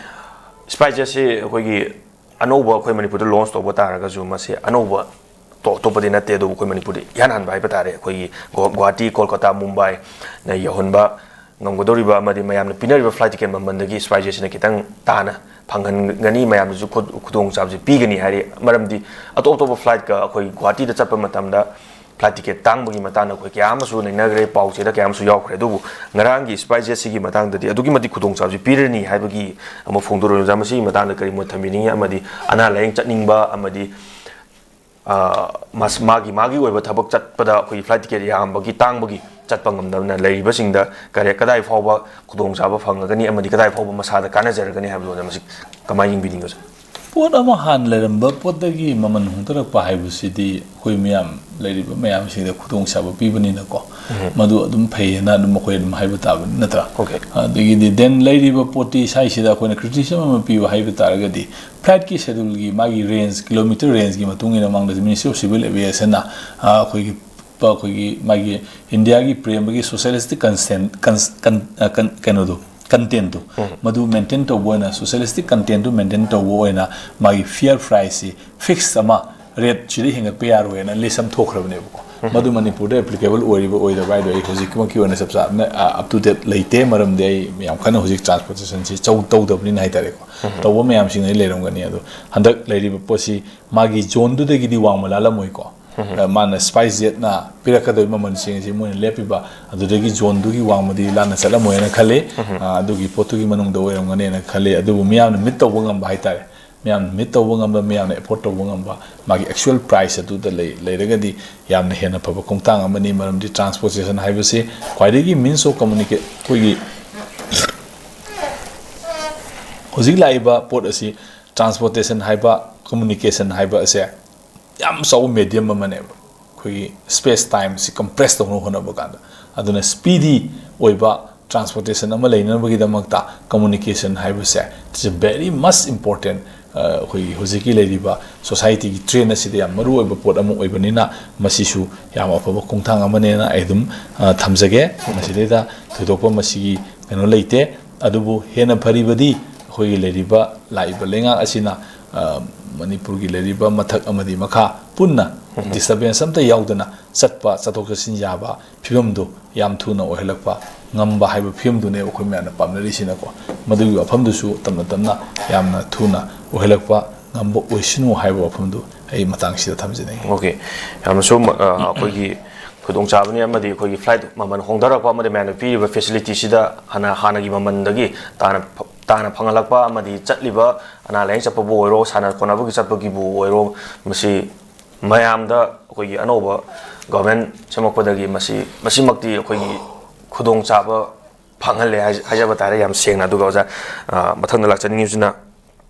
SpiceJetꯁꯤ ꯑꯩꯈꯣꯏꯒꯤ ꯑꯅꯧꯕ ꯑꯩꯈꯣꯏ ꯃꯅꯤꯄꯨꯔꯗ launch ꯇꯧꯕ ꯇꯥꯔꯒꯁꯨ ꯃꯁꯤ ꯑꯅꯧꯕ ꯇꯣ-, ꯑꯇꯣꯞꯄꯗꯤ ꯅꯠꯇꯦ, ꯑꯗꯨꯕꯨ ꯑꯩꯈꯣꯏ ꯃꯅꯤꯄꯨꯔꯗ ꯏꯍꯥꯟ ꯍꯥꯟꯕ ꯍꯥꯏꯕ ꯇꯥꯔꯦ꯫ ꯑꯩꯈꯣꯏꯒꯤ ꯒꯨꯋꯥ-, ꯒꯨꯋꯥꯍꯥꯇꯤ, ꯀꯣꯜꯀꯇꯥ, ꯃꯨꯝꯕꯥꯏꯅ ꯌꯧꯍꯟꯕ ꯉꯝꯒꯗꯧꯔꯤꯕ ꯑꯃꯗꯤ ꯃꯌꯥꯝꯅ ꯄꯤꯅꯔꯤꯕ flight ticket ꯃꯃꯜꯗꯒꯤ SpiceJetꯁꯤꯅ ꯈꯤꯇꯪ ꯇꯥꯅ ꯐꯪꯍꯟꯒꯅꯤ, ꯃꯌꯥꯝꯗꯁꯨ ꯈꯨ-, ꯈꯨꯗꯣꯡꯆꯥꯕꯁꯤ ꯄꯤꯒꯅꯤ ꯍꯥꯏꯔꯤ꯫ ꯃꯔꯝꯗꯤ ꯑꯇꯣꯞ ꯑꯇꯣꯞꯄ flightꯀ ꯑꯩꯈꯣꯏ ꯒꯨꯋꯥꯍꯥꯇꯤꯗ ꯆꯠꯄ ꯃꯇꯝꯗ flight ticket ꯇꯥꯡꯕꯒꯤ ꯃꯇꯥꯡꯗ ꯑꯩꯈꯣꯏ ꯀꯌꯥ ꯑꯃꯁꯨ ꯅꯩꯅꯈ꯭ꯔꯦ, ꯄꯥꯎ ꯆꯦꯗ ꯀꯌꯥ ꯑꯃꯁꯨ ꯌꯥꯎꯈ꯭ꯔꯦ꯫ ꯑꯗꯨꯕꯨ ꯉꯔꯥꯡꯒꯤ SpiceJetꯁꯤꯒꯤ ꯃꯇꯥꯡꯗꯗꯤ ꯑꯗꯨꯛꯀꯤ ꯃꯇꯤꯛ ꯈꯨꯗꯣꯡꯆꯥꯕꯁꯤ ꯄꯤꯔꯅꯤ ꯍꯥꯏꯕꯒꯤ ꯑꯃ ꯐꯣꯡꯗꯣꯔꯛꯏ꯫ ꯑꯣꯖꯥ, ꯃꯁꯤꯒꯤ ꯃꯇꯥꯡꯗ ꯀꯔꯤ ꯃꯣꯠ ꯊꯝꯕꯤꯅꯤꯡꯉꯤ? ꯑꯃꯗꯤ ꯑꯅꯥ ꯂꯥꯏꯌꯦꯡ ꯆꯠꯅꯤꯡꯕ ꯑꯃꯗꯤ, ꯑ, ꯃꯥꯒꯤ, ꯃꯥꯒꯤ ꯑꯣꯏꯕ ꯊꯕꯛ ꯆꯠꯄꯗ ꯑꯩꯈꯣꯏꯒꯤ flight ticket ꯌꯥꯝꯕꯒꯤ, ꯇꯥꯡꯕꯒꯤ ꯆꯠꯄ ꯉꯝꯗꯕꯅ ꯂꯩꯔꯤꯕꯁꯤꯡꯗ ꯀꯔꯤ, ꯀꯗꯥꯏ ꯐꯥꯎꯕ ꯈꯨꯗꯣꯡꯆꯥꯕ ꯐꯪꯉꯒꯅꯤ ꯑꯃꯗꯤ ꯀꯗꯥꯏ ꯐꯥꯎꯕ ꯃꯁꯥꯗ ꯀꯥꯟꯅꯖꯔꯒꯅꯤ ꯍꯥꯏꯕꯗꯨ, ꯑꯣꯖꯥ, ꯃꯁꯤ ꯀꯃꯥꯏꯅ ꯌꯦꯡꯕꯤꯅꯤꯡꯉꯤ, ꯑꯣꯖꯥ? ꯄꯣꯠ ꯑꯃ ꯍꯥꯟꯅ ꯂꯩꯔꯝꯕ ꯄꯣꯠꯇꯒꯤ ꯃꯃꯜ ꯍꯣꯡꯊꯔꯛꯄ ꯍꯥꯏꯕꯁꯤꯗꯤ ꯑꯩꯈꯣꯏ ꯃꯤꯌꯥꯝ, ꯂꯩꯔꯤꯕ ꯃꯌꯥꯝꯁꯤꯡꯗ ꯈꯨꯗꯣꯡꯆꯥꯕ ꯄꯤꯕꯅꯤꯅꯀꯣ, ꯃꯗꯨ ꯑꯗꯨꯝ ꯐꯩꯌꯦꯅ ꯑꯗꯨꯝ ꯑꯩꯈꯣꯏ ꯑꯗꯨꯝ ꯍꯥꯏꯕ ꯇꯥꯕꯅꯤ, ꯅꯠꯇ꯭ꯔꯥ? Okay. ꯑꯗꯒꯤꯗꯤ then ꯂꯩꯔꯤꯕ ꯄꯣꯠꯇꯤ ꯁ꯭ꯋꯥꯏꯁꯤꯗ ꯑꯩꯈꯣꯏꯅ criticism ꯑꯃ ꯄꯤꯕ ꯍꯥꯏꯕ ꯇꯥꯔꯒꯗꯤ, flightꯀꯤ scheduleꯒꯤ ꯃꯥꯒꯤ range, kilometre rangeꯒꯤ ꯃꯇꯨꯡ ꯏꯟꯅ ꯃꯃꯥꯡꯗ Ministry of Civil Aviationꯅ, ꯑ, ꯑꯩꯈꯣꯏꯒꯤ ꯄ-, ꯑꯩꯈꯣꯏꯒꯤ ꯃꯥꯒꯤ ꯏꯟꯗꯤꯌꯥꯒꯤ ꯄ꯭ꯔꯦꯝꯕꯒꯤ socialistic constant, cons-, con-, ꯑ, con-, ꯀꯩꯅꯣꯗꯣ, contentꯇꯣ, ꯃꯗꯨ maintain ꯇꯧꯕ ꯑꯣꯏꯅ, socialistic contentꯇꯨ maintain ꯇꯧꯕ ꯑꯣꯏꯅ ꯃꯥꯒꯤ fare priceꯁꯤ fixed ꯑꯃ, rate ꯁꯤꯗ ꯍꯦꯟꯒꯠꯄ ꯌꯥꯔꯣꯏꯅ list ꯑꯃ ꯊꯣꯛꯈ꯭ꯔꯕꯅꯦꯕꯀꯣ꯫ ꯃꯗꯨ ꯃꯅꯤꯄꯨꯔꯗ applicable ꯑꯣꯏꯔꯤꯕ ꯑꯣꯏꯗꯕ꯭ꯔꯥ ꯍꯥꯏꯗꯣ ꯑꯩ ꯍꯧꯖꯤꯛꯃꯛꯀꯤ ꯑꯣꯏꯅ ꯆꯞ ꯆꯥꯅ, ꯑ, up to date ꯂꯩꯇꯦ, ꯃꯔꯝꯗꯤ ꯑꯩ ꯌꯥꯝ ꯀꯟꯅ ꯍꯧꯖꯤꯛ transportationꯁꯤ ꯆꯧ-, ꯇꯧꯗꯕꯅꯤꯅ ꯍꯥꯏꯇꯥꯔꯦꯀꯣ꯫ ꯇꯧꯕ ꯃꯌꯥꯝꯁꯤꯡꯗꯨꯗꯤ ꯂꯩꯔꯝꯒꯅꯤ, ꯑꯗꯣ ꯍꯟꯗꯛ ꯂꯩꯔꯤꯕ ꯄꯣꯠꯁꯤ ꯃꯥꯒꯤ zoneꯗꯨꯗꯒꯤꯗꯤ ꯋꯥꯡꯃ ꯂꯥꯜꯂꯝꯃꯣꯏꯀꯣ꯫ ꯑ, ꯃꯥꯅ SpiceJetꯅ ꯄꯤꯔꯛꯀꯗꯧꯔꯤꯕ ꯃꯃꯜꯁꯤꯡ ꯑꯁꯤ ꯃꯣꯏꯅ ꯂꯦꯞꯄꯤꯕ ꯑꯗꯨꯗꯒꯤ zoneꯗꯨꯒꯤ ꯋꯥꯡꯃꯗꯤ ꯂꯥꯟꯅ ꯆꯠꯂꯝꯃꯣꯏꯅ ꯈꯜꯂꯤ꯫ ꯑ, ꯑꯗꯨꯒꯤ ꯄꯣꯠꯇꯨꯒꯤ ꯃꯅꯨꯡꯗ ꯑꯣꯏꯔꯝꯒꯅꯦꯅ ꯈꯜꯂꯤ꯫ ꯑꯗꯨꯕꯨ ꯃꯤꯌꯥꯝꯅ meet ꯇꯧꯕ ꯉꯝꯕ ꯍꯥꯏꯇꯥꯔꯦ, ꯃꯤꯌꯥꯝꯅ meet ꯇꯧꯕ ꯉꯝꯕ, ꯃꯤꯌꯥꯝꯅ afford ꯇꯧꯕ ꯉꯝꯕ ꯃꯥꯒꯤ actual price ꯑꯗꯨꯗ ꯂꯩ-, ꯂꯩꯔꯒꯗꯤ ꯌꯥꯝꯅ ꯍꯦꯟꯅ ꯐꯕ ꯈꯣꯡꯊꯥꯡ ꯑꯃꯅꯤ꯫ ꯃꯔꯝꯗꯤ transportation ꯍꯥꯏꯕꯁꯤ ꯈ꯭ꯋꯥꯏꯗꯒꯤ means of communica-, ꯑꯩꯈꯣꯏꯒꯤ ꯍꯧꯖꯤꯛ ꯂꯥꯛꯏꯕ ꯄꯣꯠ ꯑꯁꯤ, transportation ꯍꯥꯏꯕ, communication ꯍꯥꯏꯕ ꯑꯁꯦ ꯌꯥꯝ ꯆꯥꯎꯕ medium ꯑꯃꯅꯦꯕ꯫ ꯑꯩꯈꯣꯏꯒꯤ space timeꯁꯤ compress ꯇꯧꯅꯕ ꯍꯣꯠꯅꯕ ꯀꯥꯟꯗ, ꯑꯗꯨꯅ speedy ꯑꯣꯏꯕ transportation ꯑꯃ ꯂꯩꯅꯕꯒꯤꯗꯃꯛꯇ communication ꯍꯥꯏꯕꯁꯦ, it's a very much important, ꯑ, ꯑꯩꯈꯣꯏꯒꯤ ꯍꯧꯖꯤꯛꯀꯤ ꯂꯩꯔꯤꯕ societyꯒꯤ trend ꯑꯁꯤꯗ ꯌꯥꯝ ꯃꯔꯨ ꯑꯣꯏꯕ ꯄꯣꯠ ꯑꯃ ꯑꯣꯏꯕꯅꯤꯅ, ꯃꯁꯤꯁꯨ ꯌꯥꯝ ꯑꯐꯕ ꯈꯣꯡꯊꯥꯡ ꯑꯃꯅꯦꯅ ꯑꯩ ꯑꯗꯨꯝ, ꯑ, ꯊꯝꯖꯒꯦ꯫ ꯃꯁꯤꯗꯩꯗ ꯊꯣꯏꯗꯣꯛꯄ ꯃꯁꯤꯒꯤ ꯀꯩꯅꯣ ꯂꯩꯇꯦ꯫ ꯑꯗꯨꯕꯨ ꯍꯦꯟꯅ ꯐꯔꯤꯕꯗꯤ ꯑꯩꯈꯣꯏꯒꯤ ꯂꯩꯔꯤꯕ, ꯂꯥꯛꯏꯕ ꯂꯩꯉꯥꯛ ꯑꯁꯤꯅ, ꯑ, ꯃꯅꯤꯄꯨꯔꯒꯤ ꯂꯩꯔꯤꯕ ꯃꯊꯛ ꯑꯃꯗꯤ ꯃꯈꯥ ꯄꯨꯟꯅ disturbance ꯑꯝꯇ ꯌꯥꯎꯗꯅ ꯆꯠꯄ, ꯆꯠꯊꯣꯛ ꯆꯠꯁꯤꯟ ꯌꯥꯕ ꯐꯤꯕꯝꯗꯨ ꯌꯥꯝ ꯊꯨꯅ ꯑꯣꯏꯍꯜꯂꯛꯄ ꯉꯝꯕ ꯍꯥꯏꯕ ꯐꯤꯕꯝꯗꯨꯅꯦꯕ ꯑꯩꯈꯣꯏ ꯃꯌꯥꯝꯅ ꯄꯥꯝꯅꯔꯤꯁꯤꯅꯀꯣ꯫ ꯃꯗꯨꯒꯤ ꯋꯥꯐꯝꯗꯨꯁꯨ ꯇꯞꯅ ꯇꯞꯅ ꯌꯥꯝꯅ ꯊꯨꯅ ꯑꯣꯏꯍꯜꯂꯛꯄ ꯉꯝꯕ ꯑꯣꯏꯁꯅꯨ ꯍꯥꯏꯕ ꯋꯥꯐꯝꯗꯨ ꯑꯩ ꯃꯇꯥꯡꯁꯤꯗ ꯊꯝꯖꯅꯤꯡꯉꯤ꯫ Okay, ꯌꯥꯝꯅꯁꯨ, ꯑ, ꯑꯩꯈꯣꯏꯒꯤ ꯈꯨꯗꯣꯡꯆꯥꯕꯅꯤ, ꯑꯃꯗꯤ ꯑꯩꯈꯣꯏꯒꯤ flight ꯃꯃꯜ ꯍꯣꯡꯊꯔꯛꯄ ꯑꯃꯗꯤ ꯃꯌꯥꯝꯅ ꯄꯤꯔꯤꯕ facilityꯁꯤꯗ ꯍꯥꯟꯅ, ꯍꯥꯟꯅꯒꯤ ꯃꯃꯜꯗꯒꯤ ꯇꯥꯅ, ꯇꯥꯅ ꯐꯪꯍꯜꯂꯛꯄ, ꯑꯃꯗꯤ ꯆꯠꯂꯤꯕ ꯑꯅꯥ ꯂꯥꯏꯌꯦꯡ ꯆꯠꯄꯕꯨ ꯑꯣꯏꯔꯣ, ꯁꯥꯟꯅ ꯈꯣꯠꯅꯕꯒꯤ ꯆꯠꯄꯒꯤꯕꯨ ꯑꯣꯏꯔꯣ, ꯃꯁꯤ ꯃꯌꯥꯝꯗ ꯑꯩꯈꯣꯏꯒꯤ ꯑꯅꯧꯕ government ꯁꯦꯝꯃꯛꯄꯗꯒꯤ ꯃꯁꯤ, ꯃꯁꯤꯃꯛꯇꯤ ꯑꯩꯈꯣꯏꯒꯤ ꯈꯨꯗꯣꯡꯆꯥꯕ ꯐꯪꯍꯜꯂꯦ ꯍꯥꯏ-, ꯍꯥꯏꯖꯕ ꯇꯥꯔꯦ ꯌꯥꯝ ꯁꯦꯡꯅ꯫ ꯑꯗꯨꯒ ꯑꯣꯖꯥ, ꯑ, ꯃꯊꯪꯗ ꯂꯥꯛꯆꯅꯤꯡꯉꯤꯕꯁꯤꯅ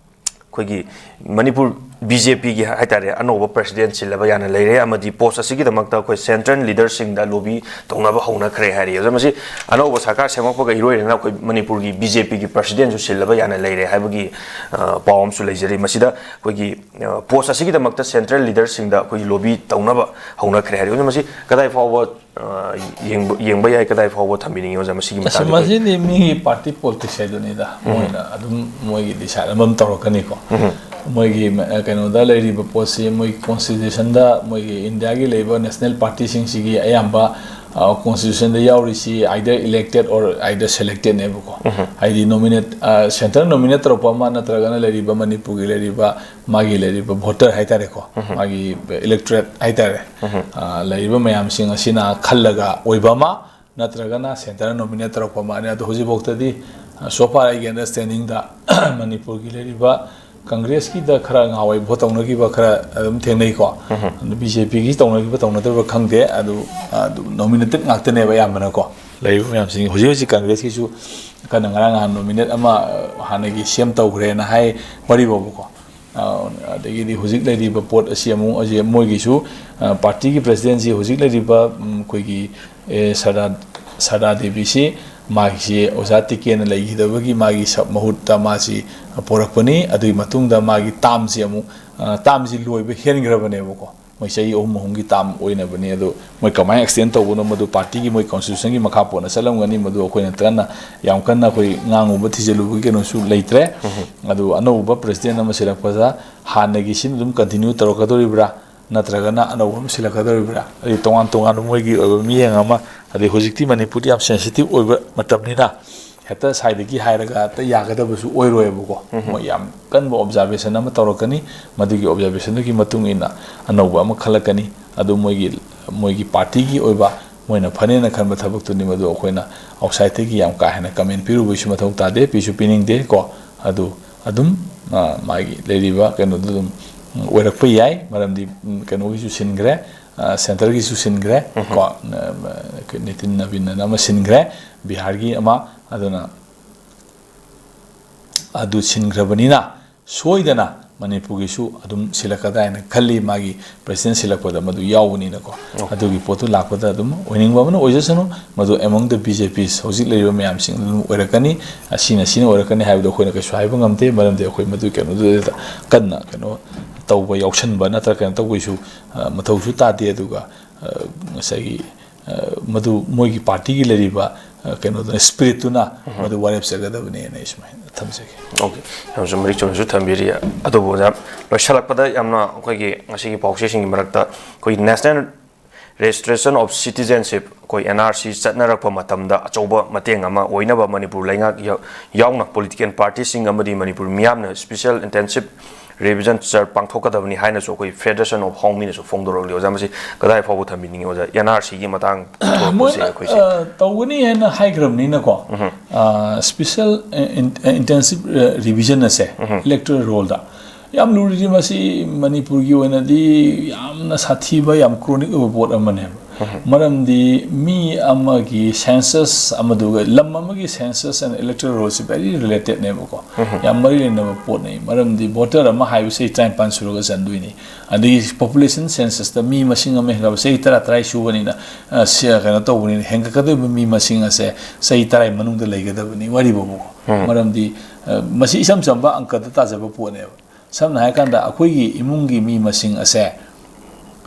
ꯑꯩꯈꯣꯏꯒꯤ ꯃꯅꯤꯄꯨꯔ ꯕꯤ ꯖꯦ ꯄꯤꯒꯤ ꯍꯥꯏꯇꯥꯔꯦ, ꯑꯅꯧꯕ ꯄ꯭ꯔꯁꯤꯗꯦꯟ ꯁꯤꯜꯂꯕ ꯌꯥꯅ ꯂꯩꯔꯦ, ꯑꯃꯗꯤ ꯄꯣꯁ ꯑꯁꯤꯒꯤꯗꯃꯛꯇ ꯑꯩꯈꯣꯏ ꯁꯦꯟꯇ꯭ꯔꯦꯜ ꯂꯤꯗꯔꯁꯤꯡꯗ ꯂꯣꯕꯤ ꯇꯧꯅꯕ ꯍꯧꯅꯈ꯭ꯔꯦ ꯍꯥꯏꯔꯤ꯫ ꯑꯗꯣ ꯃꯁꯤ ꯑꯅꯧꯕ ꯁꯔꯀꯥꯔ ꯁꯦꯝꯃꯛꯄꯒ ꯏꯔꯣꯏꯅꯅ ꯑꯩꯈꯣꯏ ꯃꯅꯤꯄꯨꯔꯒꯤ ꯕꯤ ꯖꯦ ꯄꯤꯒꯤ ꯄ꯭ꯔꯁꯤꯗꯦꯟꯁꯨ ꯁꯤꯜꯂꯕ ꯌꯥꯅ ꯂꯩꯔꯦ ꯍꯥꯏꯕꯒꯤ, ꯑ, ꯄꯥꯎ ꯑꯃꯁꯨ ꯂꯩꯖꯔꯤ꯫ ꯃꯁꯤꯗ ꯑꯩꯈꯣꯏꯒꯤ, ꯑ, ꯄꯣꯁ ꯑꯁꯤꯒꯤꯗꯃꯛꯇ ꯁꯦꯟꯇ꯭ꯔꯦꯜ ꯂꯤꯗꯔꯁꯤꯡꯗ ꯑꯩꯈꯣꯏꯒꯤ ꯂꯣꯕꯤ ꯇꯧꯅꯕ ꯍꯧꯅꯈ꯭ꯔꯦ ꯍꯥꯏꯔꯤ꯫ ꯑꯗꯣ ꯃꯁꯤ ꯀꯗꯥꯏ ꯐꯥꯎꯕ ꯑ, ꯌꯦꯡꯕ, ꯌꯦꯡꯕ ꯌꯥꯏ, ꯀꯗꯥꯏ ꯐꯥꯎꯕ ꯊꯝꯕꯤꯅꯤꯡꯉꯤ ꯑꯣꯖꯥ ꯃꯁꯤꯒꯤ ꯑꯁ, ꯃꯇꯥꯡꯗ? ꯑꯩꯈꯣꯏ ꯃꯁꯤꯗꯤ ꯃꯤꯒꯤ ꯄꯥꯔꯇꯤ ꯄꯣꯂꯤꯇꯤꯛꯁ ꯍꯥꯏꯗꯨꯅꯤꯗ꯫ ꯎꯝ꯫ ꯃꯣꯏꯅ ꯑꯗꯨꯝ ꯃꯣꯏꯒꯤ ꯗꯤꯁꯥꯏꯠ ꯑꯃ ꯑꯗꯨꯝ ꯇꯧꯔꯛꯀꯅꯤꯀꯣ꯫ ꯎꯝ꯫ ꯃꯣꯏꯒꯤ ꯃ-, ꯑ, ꯀꯩꯅꯣꯗ ꯂꯩꯔꯤꯕ ꯄꯣꯠꯁꯤ, ꯃꯣꯏꯒꯤ ꯀꯣꯟꯁꯇꯤꯇ꯭ꯌꯨꯁꯟꯗ, ꯃꯣꯏꯒꯤ ꯏꯟꯗꯤꯌꯥꯒꯤ ꯂꯩꯔꯤꯕ ꯅꯦꯁꯅꯦꯜ ꯄꯥꯔꯇꯤꯁꯤꯡꯁꯤꯒꯤ ꯑꯌꯥꯝꯕ, ꯑ, ꯀꯣꯟꯁꯇꯤꯇ꯭ꯌꯨꯁꯟꯗ ꯌꯥꯎꯔꯤꯁꯤ either elected or either selected ꯅꯦꯕꯀꯣ꯫ ꯎꯝ꯫ ꯍꯥꯏꯗꯤ ꯅꯣꯃꯤꯅꯦꯠ, ꯑ, ꯁꯦꯟꯇꯔ ꯅꯣꯃꯤꯅꯦꯠ ꯇꯧꯔꯛꯄ ꯑꯃ ꯅꯠꯇ꯭ꯔꯒꯅ ꯂꯩꯔꯤꯕ ꯃꯅꯤꯄꯨꯔꯒꯤ ꯂꯩꯔꯤꯕ ꯃꯥꯒꯤ ꯂꯩꯔꯤꯕ ꯚꯣꯇꯔ ꯍꯥꯏꯇꯥꯔꯦꯀꯣ, ꯎꯝ꯫ ꯃꯥꯒꯤ ꯏꯂꯦꯛꯇꯣꯔꯦꯠ ꯍꯥꯏꯇꯥꯔꯦ, ꯎꯝ꯫ ꯑ, ꯂꯩꯔꯤꯕ ꯃꯌꯥꯝꯁꯤꯡ ꯑꯁꯤꯅ ꯈꯜꯂꯒ ꯑꯣꯏꯕ ꯑꯃ, ꯅꯠꯇ꯭ꯔꯒꯅ ꯁꯦꯟꯇꯔꯅ ꯅꯣꯃꯤꯅꯦꯠ ꯇꯧꯔꯛꯄ ꯑꯃ ꯑꯅꯤ꯫ ꯑꯗꯣ ꯍꯧꯖꯤꯛꯐꯥꯎꯗꯗꯤ, ꯑ, so far ꯑꯩꯒꯤ ꯑꯟꯗꯔꯁꯇꯦꯟꯗꯤꯡꯗ ꯃꯅꯤꯄꯨꯔꯒꯤ ꯂꯩꯔꯤꯕ ꯀꯪꯒ꯭ꯔꯦꯁꯀꯤꯗ ꯈꯔ ꯉꯍꯥꯟꯋꯥꯏ ꯚꯣꯠ ꯇꯧꯅꯈꯤꯕ ꯈꯔ ꯑꯗꯨꯝ ꯊꯦꯡꯅꯩꯀꯣ꯫ ꯎꯝ꯫ ꯑꯗꯨ ꯕꯤ ꯖꯦ ꯄꯤꯒꯤ ꯇꯧꯅꯈꯤꯕ ꯇꯧꯅꯗꯕ ꯈꯪꯗꯦ꯫ ꯑꯗꯨ, ꯑꯗꯨ ꯅꯣꯃꯤꯅꯦꯇꯦꯠ ꯉꯥꯛꯇꯅꯦꯕ ꯑꯌꯥꯝꯕꯅꯀꯣ ꯂꯩꯔꯤꯕ ꯃꯌꯥꯝꯁꯤꯡ꯫ ꯍꯧꯖꯤꯛ ꯍꯧꯖꯤꯛ ꯀꯪꯒ꯭ꯔꯦꯁꯀꯤꯁꯨ ꯀꯟꯅ ꯉꯔꯥꯡ ꯅꯍꯥꯟ ꯅꯣꯃꯤꯅꯦꯠ ꯑꯃ, ꯑ, ꯍꯥꯟꯅꯒꯤ ꯁꯤ ꯑꯦꯝ ꯇꯧꯈ꯭ꯔꯦꯅ ꯍꯥꯏ ꯋꯥꯔꯤ ꯐꯥꯎꯕꯀꯣ꯫ ꯑ, ꯑꯗꯒꯤꯗꯤ ꯍꯧꯖꯤꯛ ꯂꯩꯔꯤꯕ ꯄꯣꯠ ꯑꯁꯤ ꯑꯃꯨꯛ ꯍꯧꯖꯤꯛ ꯃꯣꯏꯒꯤꯁꯨ, ꯑ, ꯄꯥꯔꯇꯤꯒꯤ ꯄ꯭ꯔꯁꯤꯗꯦꯟꯁꯤ ꯍꯧꯖꯤꯛ ꯂꯩꯔꯤꯕ, ꯎꯝ, ꯑꯩꯈꯣꯏꯒꯤ, ꯑꯦ, ꯁꯔꯗꯥ, ꯁꯔꯗꯥ ꯗꯦꯕꯤꯁꯤ ꯃꯥꯒꯤꯁꯤ ꯑꯣꯖꯥ ꯇꯤꯀꯦꯟꯅ ꯂꯩꯈꯤꯗꯕꯒꯤ ꯃꯥꯒꯤ ꯁ-, ꯃꯍꯨꯠꯇ ꯃꯥꯁꯤ ꯄꯣꯔꯛꯄꯅꯤ꯫ ꯑꯗꯨꯒꯤ ꯃꯇꯨꯡꯗ ꯃꯥꯒꯤ ꯇꯥꯝꯁꯤ ꯑꯃꯨꯛ, ꯑ, ꯇꯥꯝꯁꯤ ꯂꯣꯏꯕ ꯍꯦꯟꯈ꯭ꯔꯕꯅꯦꯕꯀꯣ꯫ ꯃꯣꯏ ꯆꯍꯤ ꯑꯍꯨꯝ ꯑꯍꯨꯝꯒꯤ ꯇꯥꯝ ꯑꯣꯏꯅꯕꯅꯤ꯫ ꯑꯗꯨ ꯃꯣꯏ ꯀꯃꯥꯏꯅ ꯑꯦꯛꯁꯇꯦꯟ ꯇꯧꯕꯅꯣ, ꯃꯗꯨ ꯄꯥꯔꯇꯤꯒꯤ ꯃꯣꯏ ꯀꯣꯟꯁꯇꯤꯇ꯭ꯌꯨꯁꯟꯒꯤ ꯃꯈꯥ ꯄꯣꯟꯅ ꯆꯠꯂꯝꯒꯅꯤ꯫ ꯃꯗꯨ ꯑꯩꯈꯣꯏꯅ ꯀꯟꯅ, ꯌꯥꯝ ꯀꯟꯅ ꯑꯩꯈꯣꯏ ꯉꯥꯡꯉꯨꯕ ꯊꯤꯖꯤꯜꯂꯨꯕꯒꯤ ꯀꯩꯅꯣꯁꯨ ꯂꯩꯇ꯭ꯔꯦ꯫ ꯎꯝ꯫ ꯑꯗꯨ ꯑꯅꯧꯕ ꯄ꯭ꯔꯁꯤꯗꯦꯟ ꯑꯃ ꯁꯤꯜꯂꯛꯄꯗ ꯍꯥꯟꯅꯒꯤꯁꯤꯅ ꯑꯗꯨꯝ ꯀꯟꯇꯤꯅ꯭ꯌꯨ ꯇꯧꯔꯛꯀꯗꯧꯔꯤꯕ꯭ꯔꯥ, ꯅꯠꯇ꯭ꯔꯒꯅ ꯑꯅꯧꯕ ꯑꯃ ꯁꯤꯜꯂꯛꯀꯗꯧꯔꯤꯕ꯭ꯔꯥ? ꯑꯗꯩ ꯇꯣꯉꯥꯟ ꯇꯣꯉꯥꯟꯕ ꯃꯣꯏꯒꯤ ꯑꯣꯏꯕ ꯃꯤꯠꯌꯦꯡ ꯑꯃ, ꯑꯗꯩ ꯍꯧꯖꯤꯛꯇꯤ ꯃꯅꯤꯄꯨꯔꯗꯤ ꯌꯥꯝ ꯁꯦꯟꯁꯤꯇꯤꯚ ꯑꯣꯏꯕ ꯃꯇꯝꯅꯤꯅ ꯍꯦꯛꯇ ꯁ꯭ꯋꯥꯏꯗꯒꯤ ꯍꯥꯏꯔꯒ ꯍꯦꯛꯇ ꯌꯥꯒꯗꯕꯁꯨ ꯑꯣꯏꯔꯣꯏꯕꯀꯣ꯫ ꯎꯝ꯫ ꯃꯣꯏ ꯌꯥꯝ ꯀꯟꯕ ꯑꯣꯕꯖꯥꯔꯕꯦꯁꯟ ꯑꯃ ꯇꯧꯔꯛꯀꯅꯤ꯫ ꯃꯗꯨꯒꯤ ꯑꯣꯕꯖꯥꯔꯕꯦꯁꯟꯗꯨꯒꯤ ꯃꯇꯨꯡ ꯏꯟꯅ ꯑꯅꯧꯕ ꯑꯃ ꯈꯜꯂꯛꯀꯅꯤ꯫ ꯑꯗꯨ ꯃꯣꯏꯒꯤ, ꯃꯣꯏꯒꯤ ꯄꯥꯔꯇꯤꯒꯤ ꯑꯣꯏꯕ ꯃꯣꯏꯅ ꯐꯅꯦꯅ ꯈꯟꯕ ꯊꯕꯛꯇꯨꯅꯤ꯫ ꯃꯗꯨ ꯑꯩꯈꯣꯏꯅ ꯑꯥꯎꯠꯁꯥꯏꯗꯇꯒꯤ ꯌꯥꯝ ꯀꯥ ꯍꯦꯟꯅ ꯀꯃꯦꯟ ꯄꯤꯔꯨꯕꯒꯤꯁꯨ ꯃꯊꯧ ꯇꯥꯗꯦ, ꯄꯤꯁꯨ ꯄꯤꯅꯤꯡꯗꯦ ꯀꯣ꯫ ꯑꯗꯨ ꯑꯗꯨꯝ, ꯑ, ꯃꯥꯒꯤ ꯂꯩꯔꯤꯕ ꯀꯩꯅꯣꯗꯨ ꯑꯗꯨꯝ, ꯎꯝ, ꯑꯣꯏꯔꯛꯄ ꯌꯥꯏ꯫ ꯃꯔꯝꯗꯤ, ꯎꯝ, ꯀꯩꯅꯣꯒꯤꯁꯨ ꯁꯤꯟꯈ꯭ꯔꯦ, ꯑ, ꯁꯦꯟꯇꯔꯒꯤꯁꯨ ꯁꯤꯟꯈ꯭ꯔꯦ ꯎꯝ꯫ ꯀꯣ꯫ ꯅ-, ꯅꯤꯇꯤꯟ ꯅꯕꯤꯟ ꯑꯅ ꯑꯃ ꯁꯤꯟꯈ꯭ꯔꯦ, ꯕꯤꯍꯥꯔꯒꯤ ꯑꯃ꯫ ꯑꯗꯨꯅ ꯑꯗꯨ ꯁꯤꯟꯈ꯭ꯔꯕꯅꯤꯅ ꯁꯣꯏꯗꯅ ꯃꯅꯤꯄꯨꯔꯒꯤꯁꯨ ꯑꯗꯨꯝ ꯁꯤꯜꯂꯛꯀꯗ꯭ꯔꯥ ꯍꯥꯏꯅ ꯈꯜꯂꯤ꯫ ꯃꯥꯒꯤ ꯄ꯭ꯔꯁꯤꯗꯦꯟ ꯁꯤꯜꯂꯛꯄꯗ ꯃꯗꯨ ꯌꯥꯎꯕꯅꯤꯅꯀꯣ꯫ ꯑꯗꯨꯒꯤ ꯄꯣꯠꯇꯨ ꯂꯥꯛꯄꯗ ꯑꯗꯨꯝ ꯑꯣꯏꯅꯤꯡꯕ ꯑꯃꯅ ꯑꯣꯏꯖꯁꯅꯨ꯫ ꯃꯗꯨ among the B J Ps ꯍꯧꯖꯤꯛ ꯂꯩꯔꯤꯕ ꯃꯌꯥꯝꯁꯤꯡ ꯑꯗꯨꯝ ꯑꯣꯏꯔꯛꯀꯅꯤ꯫ ꯑꯁꯤꯅ ꯁꯤꯅ ꯑꯣꯏꯔꯛꯀꯅꯤ ꯍꯥꯏꯕꯗꯣ ꯑꯩꯈꯣꯏꯅ ꯀꯩꯁꯨ ꯍꯥꯏꯕ ꯉꯝꯗꯦ꯫ ꯃꯔꯝꯗꯤ ꯑꯩꯈꯣꯏ ꯃꯗꯨꯒꯤ ꯀꯩꯅꯣꯗꯨꯗ ꯀꯟꯅ ꯀꯩꯅꯣ ꯇꯧꯕ, ꯌꯥꯎꯁꯟꯕ ꯅꯠꯇ꯭ꯔꯒ ꯀꯩꯅꯣ ꯇꯧꯕꯒꯤꯁꯨ, ꯑ, ꯃꯊꯧꯁꯨ ꯇꯥꯗꯦ꯫ ꯑꯗꯨꯒ, ꯑ, ꯉꯁꯥꯏꯒꯤ, ꯑ, ꯃꯗꯨ ꯃꯣꯏꯒꯤ ꯄꯥꯔꯇꯤꯒꯤ ꯂꯩꯔꯤꯕ, ꯑ, ꯀꯩꯅꯣꯗꯨꯅ, ꯁ꯭ꯄꯤꯔꯤꯠꯇꯨꯅ ꯃꯗꯨ ꯋꯥꯔꯦꯞ ꯆꯠꯀꯗꯕꯅꯦꯅ ꯑꯩ ꯁꯨꯃꯥꯏꯅ ꯊꯝꯖꯒꯦ꯫ ꯑꯣꯀꯦ, ꯌꯥꯝ ꯆꯨꯝ-, ꯃꯔꯤꯛ ꯆꯨꯝꯅꯁꯨ ꯊꯝꯕꯤꯔꯤ꯫ ꯑꯗꯨꯕꯨ ꯑꯣꯖꯥ, ꯂꯣꯏꯁꯤꯜꯂꯛꯄꯗ ꯌꯥꯝꯅ ꯑꯩꯈꯣꯏꯒꯤ ꯉꯁꯤꯒꯤ ꯄꯥꯎꯆꯦꯁꯤꯡꯒꯤ ꯃꯔꯛꯇ ꯑꯩꯈꯣꯏ National Registration of Citizenship, ꯑꯩꯈꯣꯏ N R C ꯆꯠꯅꯔꯛꯄ ꯃꯇꯝꯗ ꯑꯆꯧꯕ ꯃꯇꯦꯡ ꯑꯃ ꯑꯣꯏꯅꯕ ꯃꯅꯤꯄꯨꯔ ꯂꯩꯉꯥꯛ ꯌꯥ-, ꯌꯥꯎꯅ political partyꯁꯤꯡ ꯑꯃꯗꯤ ꯃꯅꯤꯄꯨꯔ ꯃꯤꯌꯥꯝꯅ special intensive revision ꯆꯔ ꯄꯥꯡꯊꯣꯛꯀꯗꯕꯅꯤ ꯍꯥꯏꯅꯁꯨ ꯑꯩꯈꯣꯏ Federation of ꯍꯣꯡꯃꯤꯅꯁꯨ ꯐꯣꯡꯗꯣꯔꯛꯂꯤ꯫ ꯑꯣꯖꯥ, ꯃꯁꯤ ꯀꯗꯥꯏ ꯐꯥꯎꯕ ꯊꯝꯕꯤꯅꯤꯡꯉꯤ ꯑꯣꯖꯥ? N R Cꯒꯤ ꯃꯇꯥꯡ ꯄꯨꯊꯣꯔꯛꯄꯁꯦ ꯃꯣꯏꯅ, ꯑꯩꯈꯣꯏꯁꯦ꯫ ꯑ, ꯇꯧꯒꯅꯤ ꯍꯥꯏꯅ ꯍꯥꯏꯈ꯭ꯔꯕꯅꯤꯅꯀꯣ, ꯑ, special, ꯑ, in-, ꯑ, intensive, ꯑ, revision ꯑꯁꯦ electoral rollꯗ ꯌꯥꯝ ꯂꯨꯔꯤꯗꯤ ꯃꯁꯤ ꯃꯅꯤꯄꯨꯔꯒꯤ ꯑꯣꯏꯅꯗꯤ ꯌꯥꯝꯅ ꯁꯥꯊꯤꯕ, ꯌꯥꯝ chronic ꯑꯣꯏꯕ ꯄꯣꯠ ꯑꯃꯅꯦꯕ꯫ ꯃꯔꯝꯗꯤ ꯃꯤ ꯑꯃꯒꯤ census ꯑꯃꯗꯨꯒ ꯂꯝ ꯑꯃꯒꯤ census and electoral rollꯁꯤ very relatedꯅꯦꯕꯀꯣ꯫ ꯌꯥꯝ ꯃꯔꯤ ꯂꯩꯅꯕ ꯄꯣꯠꯅꯤ꯫ ꯃꯔꯝꯗꯤ voter ꯑꯃ ꯍꯥꯏꯕꯁꯤ ꯆꯍꯤ ꯇꯔꯥꯅꯤꯄꯥꯟ ꯁꯨꯔꯒ ꯆꯟꯗꯣꯏꯅꯤ꯫ ꯑꯗꯒꯤ population censusꯇ ꯃꯤ ꯃꯁꯤꯡ ꯑꯃ ꯍꯦꯟꯒꯠꯄ ꯆꯍꯤ ꯇꯔꯥ, ꯇꯔꯥ ꯁꯨꯕꯅꯤꯅ, ꯑ, ꯁꯤ, ꯑ, ꯀꯩꯅꯣ ꯇꯧꯕꯅꯤꯅ ꯍꯦꯟꯒꯠꯀꯗꯧꯔꯤꯕ ꯃꯤ ꯃꯁꯤꯡ ꯑꯁꯦ ꯆꯍꯤ ꯇꯔꯥꯒꯤ ꯃꯅꯨꯡꯗ ꯂꯩꯒꯗꯕꯅꯤ ꯋꯥꯔꯤꯕꯨꯕꯀꯣ꯫ ꯃꯔꯝꯗꯤ, ꯑ, ꯃꯁꯤ ꯏꯆꯝ ꯆꯝꯕ ꯑꯪꯀꯗ ꯇꯥꯖꯕ ꯄꯣꯠꯅꯦꯕ꯫ ꯁꯝꯅ ꯍꯥꯏꯔꯀꯥꯟꯗ ꯑꯩꯈꯣꯏꯒꯤ ꯏꯃꯨꯡꯒꯤ ꯃꯤ ꯃꯁꯤꯡ ꯑꯁꯦ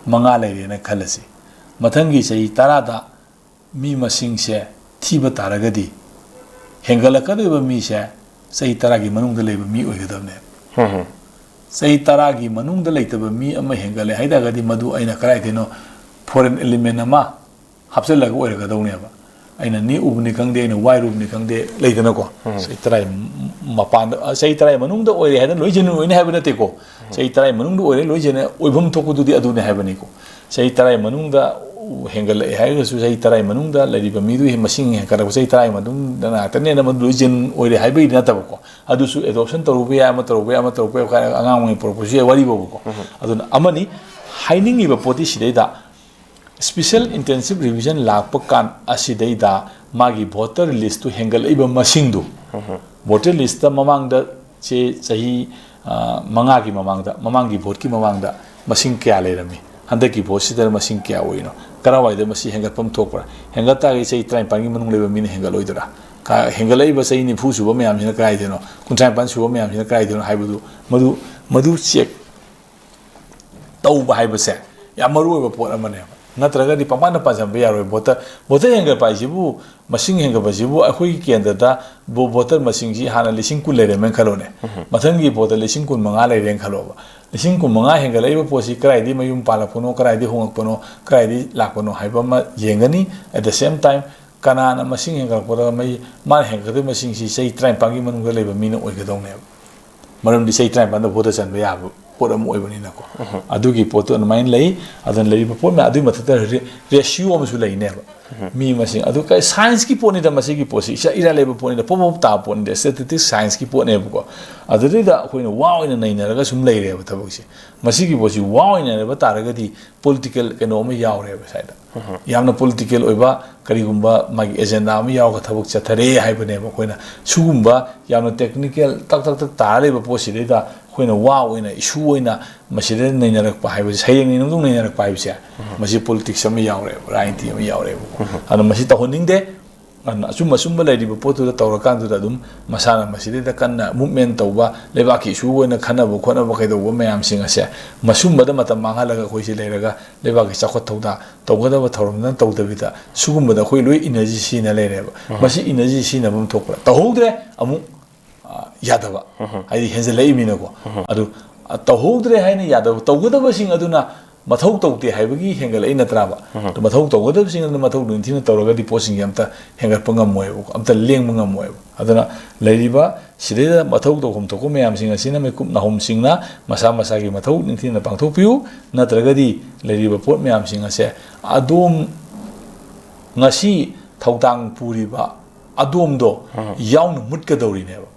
ꯃꯉꯥ ꯂꯩꯔꯦꯅ ꯈꯜꯂꯁꯤ꯫ ꯃꯊꯪꯒꯤ ꯆꯍꯤ ꯇꯔꯥꯗ ꯃꯤ ꯃꯁꯤꯡꯁꯦ ꯊꯤꯕ ꯇꯥꯔꯒꯗꯤ ꯍꯦꯟꯒꯠꯂꯛꯀꯗꯧꯔꯤꯕ ꯃꯤꯁꯦ ꯆꯍꯤ ꯇꯔꯥꯒꯤ ꯃꯅꯨꯡꯗ ꯂꯩꯕ ꯃꯤ ꯑꯣꯏꯒꯗꯕꯅꯦꯕ꯫ ꯆꯍꯤ ꯇꯔꯥꯒꯤ ꯃꯅꯨꯡꯗ ꯂꯩꯇꯕ ꯃꯤ ꯑꯃ ꯍꯦꯟꯒꯠꯂꯦ ꯍꯥꯏ ꯇꯥꯔꯒꯗꯤ ꯃꯗꯨ ꯑꯩꯅ ꯀꯗꯥꯏꯗꯩꯅꯣ foreign element ꯑꯃ ꯍꯥꯞꯆꯤꯜꯂꯒ ꯑꯣꯏꯔꯒꯗꯧꯅꯦꯕ꯫ ꯑꯩꯅ ꯅꯦꯛꯎꯕꯅꯤ ꯈꯪꯗꯦ, ꯑꯩꯅ ꯋꯥꯏꯔꯨꯕꯅꯤ ꯈꯪꯗꯦ, ꯂꯩꯗꯅꯀꯣ꯫ ꯆꯍꯤ ꯇꯔꯥꯒꯤ ꯃꯄꯥꯟꯗ, ꯆꯍꯤ ꯇꯔꯥꯒꯤ ꯃꯅꯨꯡꯗ ꯑꯣꯏꯔꯦ ꯍꯥꯏꯗꯅ ꯂꯣꯏ genuine ꯑꯣꯏꯅꯤ ꯍꯥꯏꯕ ꯅꯠꯇꯦꯀꯣ꯫ ꯆꯍꯤ ꯇꯔꯥꯒꯤ ꯃꯅꯨꯡꯗ ꯑꯣꯏꯔꯦ ꯂꯣꯏ genuine ꯑꯣꯏꯐꯝ ꯊꯣꯛꯄꯗꯨꯗꯤ ꯑꯗꯨꯅꯤ ꯍꯥꯏꯕꯅꯤꯀꯣ꯫ ꯆꯍꯤ ꯇꯔꯥꯒꯤ ꯃꯅꯨꯡꯗ ꯍꯦꯟꯒꯠꯂꯛꯑꯦ ꯍꯥꯏꯔꯒꯁꯨ ꯆꯍꯤ ꯇꯔꯥꯒꯤ ꯃꯅꯨꯡꯗ ꯂꯩꯔꯤꯕ ꯃꯤꯗꯨꯒꯤ ꯃꯁꯤꯡ ꯍꯦꯟꯒꯠꯂꯛꯄ ꯆꯍꯤ ꯇꯔꯥꯒꯤ ꯃꯅꯨꯡꯗ ꯉꯥꯛꯇꯅꯦꯅ ꯃꯗꯨ ꯂꯣꯏ genuine ꯑꯣꯏꯔꯦ ꯍꯥꯏꯕꯒꯤꯗꯤ ꯅꯠꯇꯕꯀꯣ꯫ ꯑꯗꯨꯁꯨ adoption ꯇꯧꯔꯨꯕ ꯌꯥꯏ, ꯑꯃ ꯇꯧꯔꯨꯕ ꯌꯥꯏ, ꯑꯃ ꯇꯧꯔꯨꯕ ꯌꯥꯏ, ꯑꯉꯥꯡ ꯑꯣꯏꯅ ꯄꯨꯔꯛꯄꯁꯨ ꯌꯥꯏ, ꯋꯥꯔꯤꯕꯨꯕꯀꯣ꯫ ꯑꯗꯨꯅ ꯑꯃꯅꯤ꯫ ꯍꯥꯏꯅꯤꯡꯉꯤꯕ ꯄꯣꯠꯇꯤ ꯁꯤꯗꯩꯗ special intensive revision ꯂꯥꯛꯄ ꯀꯥꯟ ꯑꯁꯤꯗꯩꯗ ꯃꯥꯒꯤ voter listꯇꯨ ꯍꯦꯟꯒꯠꯂꯛꯏꯕ ꯃꯁꯤꯡꯗꯨ, voter listꯇ ꯃꯃꯥꯡꯗ ꯁꯦ ꯆꯍꯤ, ꯃꯉꯥꯒꯤ ꯃꯃꯥꯡꯗ, ꯃꯃꯥꯡꯒꯤ ꯚꯣꯠꯀꯤ ꯃꯃꯥꯡꯗ ꯃꯁꯤꯡ ꯀꯌꯥ ꯂꯩꯔꯝꯃꯤ? ꯍꯟꯗꯛꯀꯤ ꯚꯣꯠꯁꯤꯗ ꯃꯁꯤꯡ ꯀꯌꯥ ꯑꯣꯏꯔꯤꯅꯣ? ꯀꯔꯥꯏꯋꯥꯏꯗ ꯃꯁꯤ ꯍꯦꯟꯒꯠꯐꯝ ꯊꯣꯛꯄ꯭ꯔꯥ? ꯍꯦꯟꯒꯠ ꯇꯥꯔꯒꯗꯤ ꯆꯍꯤ ꯇꯔꯥꯅꯤꯄꯥꯟꯒꯤ ꯃꯅꯨꯡ ꯂꯩꯕ ꯃꯤꯅ ꯍꯦꯟꯒꯠꯂꯣꯏꯗꯣꯏꯔꯥ? ꯀ-, ꯍꯦꯟꯒꯠꯂꯛꯏꯕ ꯆꯍꯤ ꯅꯤꯐꯨ ꯁꯨꯕ ꯃꯌꯥꯝꯁꯤꯅ ꯀꯗꯥꯏꯗꯅꯣ? ꯀꯨꯟꯊ꯭ꯔꯥ ꯅꯤꯄꯥꯟ ꯁꯨꯕ ꯃꯌꯥꯝꯁꯤꯅ ꯀꯗꯥꯏꯗꯅꯣ ꯍꯥꯏꯕꯗꯨ, ꯃꯗꯨ, ꯃꯗꯨ ꯆꯦꯛ ꯇꯧꯕ ꯍꯥꯏꯕꯁꯦ ꯌꯥꯝ ꯃꯔꯨ ꯑꯣꯏꯕ ꯄꯣꯠ ꯑꯃꯅꯦꯕ꯫ ꯅꯠꯇ꯭ꯔꯒꯗꯤ ꯄꯪꯄꯥꯟꯗ ꯄꯥꯟꯁꯤꯟꯕ ꯌꯥꯔꯣꯏ꯫ ꯚꯣꯇꯔ, ꯚꯣꯇꯔ ꯍꯦꯟꯒꯠꯄ ꯍꯥꯏꯁꯤꯕꯨ, ꯃꯁꯤꯡ ꯍꯦꯟꯒꯠꯄꯁꯤꯕꯨ ꯑꯩꯈꯣꯏꯒꯤ ꯀꯦꯟꯗ꯭ꯔꯗ ꯚꯣ-, ꯚꯣꯇꯔ ꯃꯁꯤꯡꯁꯤ ꯍꯥꯟꯅ ꯂꯤꯁꯤꯡ ꯀꯨꯟ ꯂꯩꯔꯝꯃꯦꯅ ꯈꯜꯂꯣꯅꯦ꯫ ꯃꯊꯪꯒꯤ ꯚꯣꯠꯇ ꯂꯤꯁꯤꯡ ꯀꯨꯟ ꯃꯉꯥ ꯂꯩꯔꯦꯅ ꯈꯜꯂꯣꯕ꯫ ꯂꯤꯁꯤꯡ ꯀꯨꯟ ꯃꯉꯥ ꯍꯦꯟꯒꯠꯂꯛꯏꯕ ꯄꯣꯠꯁꯤ ꯀꯗꯥꯏꯗꯒꯤ ꯃꯌꯨꯝ ꯄꯥꯜꯂꯛꯄꯅꯣ, ꯀꯗꯥꯏꯗꯒꯤ ꯍꯣꯡꯉꯛꯄꯅꯣ, ꯀꯗꯥꯏꯗꯒꯤ ꯂꯥꯛꯄꯅꯣ ꯍꯥꯏꯕ ꯑꯃ ꯌꯦꯡꯒꯅꯤ꯫ At the same time, ꯀꯅꯥꯅ ꯃꯁꯤꯡ ꯍꯦꯟꯒꯠꯂꯛꯄꯗ ꯃꯩ-, ꯃꯥꯅ ꯍꯦꯟꯒꯠꯀꯗꯣꯏꯕ ꯃꯁꯤꯡꯁꯤ ꯆꯍꯤ ꯇꯔꯥꯅꯤꯄꯥꯟꯒꯤ ꯃꯅꯨꯡꯗ ꯂꯩꯕ ꯃꯤꯅ ꯑꯣꯏꯒꯗꯧꯅꯦꯕ꯫ ꯃꯔꯝꯗꯤ ꯆꯍꯤ ꯇꯔꯥꯅꯤꯄꯥꯟꯗ ꯚꯣꯠꯇ ꯆꯟꯕ ꯌꯥꯕ ꯄꯣꯠ ꯑꯃ ꯑꯣꯏꯕꯅꯤꯅꯀꯣ꯫ ꯑꯗꯨꯒꯤ ꯄꯣꯠꯇꯨ ꯑꯗꯨꯃꯥꯏꯅ ꯂꯩ꯫ ꯑꯗꯨꯅ ꯂꯩꯔꯤꯕ ꯄꯣꯠ ꯃꯌꯥꯝ ꯑꯗꯨꯒꯤ ꯃꯊꯛꯇ ꯔꯦ-, ꯔꯦꯁꯤꯌꯣ ꯑꯃꯁꯨ ꯂꯩꯅꯦꯕ꯫ ꯃꯤ ꯃꯁꯤꯡ ꯑꯗꯨ ꯀ-, ꯁꯥꯏꯟꯁꯀꯤ ꯄꯣꯠꯅꯤꯗ, ꯃꯁꯤꯒꯤ ꯄꯣꯠꯁꯤ ꯏꯁꯥ ꯏꯔꯥꯏ ꯂꯩꯕ ꯄꯣꯠꯅꯤꯗ, ꯄꯣꯞ ꯄꯣꯞ ꯇꯥꯕ ꯄꯣꯠꯅꯤꯗ, ꯁ꯭ꯇꯦꯇꯤꯁꯇꯤꯛꯁ ꯁꯥꯏꯟꯁꯀꯤ ꯄꯣꯠꯅꯦꯕꯀꯣ꯫ ꯑꯗꯨꯗꯩꯗ ꯑꯩꯈꯣꯏꯅ ꯋꯥ ꯑꯣꯏꯅ ꯅꯩꯅꯔꯒ ꯁꯨꯝ ꯂꯩꯔꯦꯕ ꯊꯕꯛꯁꯦ꯫ ꯃꯁꯤꯒꯤ ꯄꯣꯠꯁꯤ ꯋꯥ ꯑꯣꯏꯅ ꯅꯩꯅꯕ ꯇꯥꯔꯒꯗꯤ ꯄꯣꯂꯤꯇꯤꯀꯦꯜ ꯀꯩꯅꯣ ꯑꯃ ꯌꯥꯎꯔꯦꯕ ꯁ꯭ꯋꯥꯏꯗ꯫ ꯌꯥꯝꯅ ꯄꯣꯂꯤꯇꯤꯀꯦꯜ ꯑꯣꯏꯕ ꯀꯔꯤꯒꯨꯝꯕ ꯃꯥꯒꯤ ꯑꯦꯖꯦꯟꯗꯥ ꯑꯃ ꯌꯥꯎꯔꯒ ꯊꯕꯛ ꯆꯠꯊꯔꯦ ꯍꯥꯏꯕꯅꯦꯕ꯫ ꯑꯩꯈꯣꯏꯅ ꯁꯤꯒꯨꯝꯕ ꯌꯥꯝꯅ ꯇꯦꯛꯅꯤꯀꯦꯜ ꯇꯛ ꯇꯛ ꯇꯛ ꯇꯥꯔ ꯂꯩꯕ ꯄꯣꯠꯁꯤꯗꯩꯗ ꯑꯩꯈꯣꯏꯅ ꯋꯥ ꯑꯣꯏꯅ, ꯏꯁꯨ ꯑꯣꯏꯅ ꯃꯁꯤꯗ ꯅꯩꯅꯔꯛꯄ ꯍꯥꯏꯕꯁꯦ, ꯁꯩꯔꯦꯡ ꯅꯩꯅꯕꯗꯧ ꯅꯩꯅꯔꯛꯄ ꯍꯥꯏꯕꯁꯦ, ꯃꯁꯤ ꯄꯣꯂꯤꯇꯤꯛꯁ ꯑꯃ ꯌꯥꯎꯔꯦꯕ, ꯔꯥꯖꯅꯤꯇꯤ ꯑꯃ ꯌꯥꯎꯔꯦꯕꯀꯣ꯫ ꯑꯗꯨꯅ ꯃꯁꯤ ꯇꯧꯍꯟꯅꯤꯡꯗꯦ꯫ ꯑꯗꯨꯅ ꯑꯆꯨꯝ ꯑꯆꯨꯝꯕ ꯂꯩꯔꯤꯕ ꯄꯣꯠꯇꯨꯗ ꯇꯧꯔꯀꯥꯟꯗꯨꯗ ꯑꯗꯨꯝ ꯃꯁꯥꯅ ꯃꯁꯤꯗꯩꯗ ꯀꯟꯅ ꯃꯨꯞꯃꯦꯟ ꯇꯧꯕ, ꯂꯩꯕꯥꯛꯀꯤ ꯏꯁꯨ ꯑꯣꯏꯅ ꯈꯟꯅꯕ ꯈꯣꯠꯅꯕ ꯀꯩꯗꯧꯕ ꯃꯌꯥꯝꯁꯤꯡ ꯑꯁꯦ, ꯃꯁꯨꯝꯕꯗ ꯃꯇꯝ ꯃꯥꯡꯍꯜꯂꯒ ꯑꯩꯈꯣꯏꯁꯤ ꯂꯩꯔꯒ ꯂꯩꯕꯥꯛꯀꯤ ꯆꯥꯎꯈꯠ ꯊꯧꯗꯥ ꯇꯧꯒꯗꯕ ꯊꯧꯔꯝꯗꯨꯅ ꯇꯧꯗꯕꯤꯗ, ꯁꯤꯒꯨꯝꯕꯗ ꯑꯩꯈꯣꯏ ꯂꯣꯏ ꯏꯅꯔꯖꯤ ꯁꯤꯖꯤꯟꯅ ꯂꯩꯔꯦꯕ꯫ ꯃꯁꯤ ꯏꯅꯔꯖꯤ ꯁꯤꯖꯤꯟꯅꯐꯝ ꯊꯣꯛꯄ꯭ꯔꯥ? ꯇꯧꯍꯧꯗ꯭ꯔꯦ, ꯑꯃꯨꯛ, ꯑ, ꯌꯥꯗꯕ꯫ ꯍꯥꯏꯗꯤ ꯍꯦꯟꯖꯜꯂꯛꯏꯃꯤꯅꯀꯣ꯫ ꯑꯗꯨ, ꯑ, ꯇꯧꯍꯧꯗ꯭ꯔꯦ ꯍꯥꯏꯅ ꯌꯥꯗꯕ, ꯇꯧꯒꯗꯕꯁꯤꯡ ꯑꯗꯨꯅ ꯃꯊꯧ ꯇꯧꯗꯦ ꯍꯥꯏꯕꯒꯤ ꯍꯦꯟꯒꯠꯂꯛꯏ ꯅꯠꯇ꯭ꯔꯥꯕ? ꯑꯗꯨ ꯃꯊꯧ ꯇꯧꯒꯗꯕꯁꯤꯡ ꯑꯗꯨꯅ ꯃꯊꯧ ꯅꯤꯡꯊꯤꯅ ꯇꯧꯔꯒꯗꯤ ꯄꯣꯠꯁꯤꯡꯁꯦ ꯑꯝꯇ ꯍꯦꯟꯒꯠꯄ ꯉꯝꯃꯣꯏꯕ, ꯑꯝꯇ ꯂꯦꯡꯕ ꯉꯝꯃꯣꯏꯕ꯫ ꯑꯗꯨꯅ ꯂꯩꯔꯤꯕ ꯁꯤꯗꯩꯗ ꯃꯊꯧ ꯇꯧꯐꯝ ꯊꯣꯛꯄ ꯃꯌꯥꯝꯁꯤꯡ ꯑꯁꯤꯅ ꯃꯤꯀꯨꯞ ꯅꯥꯍꯣꯝꯁꯤꯡꯅ ꯃꯁꯥ ꯃꯁꯥꯒꯤ ꯃꯊꯧ ꯅꯤꯡꯊꯤꯅ ꯄꯥꯡꯊꯣꯛꯄꯤꯌꯨ, ꯅꯠꯇ꯭ꯔꯒꯗꯤ ꯂꯩꯔꯤꯕ ꯄꯣꯠ ꯃꯌꯥꯝꯁꯤꯡ ꯑꯁꯦ ꯑꯗꯣꯝ ꯉꯁꯤ ꯊꯧꯗꯥꯡ ꯄꯨꯔꯤꯕ ꯑꯗꯣꯝꯗꯣ ꯌꯥꯎꯅ ꯃꯨꯠꯀꯗꯧꯔꯤꯅꯦꯕ꯫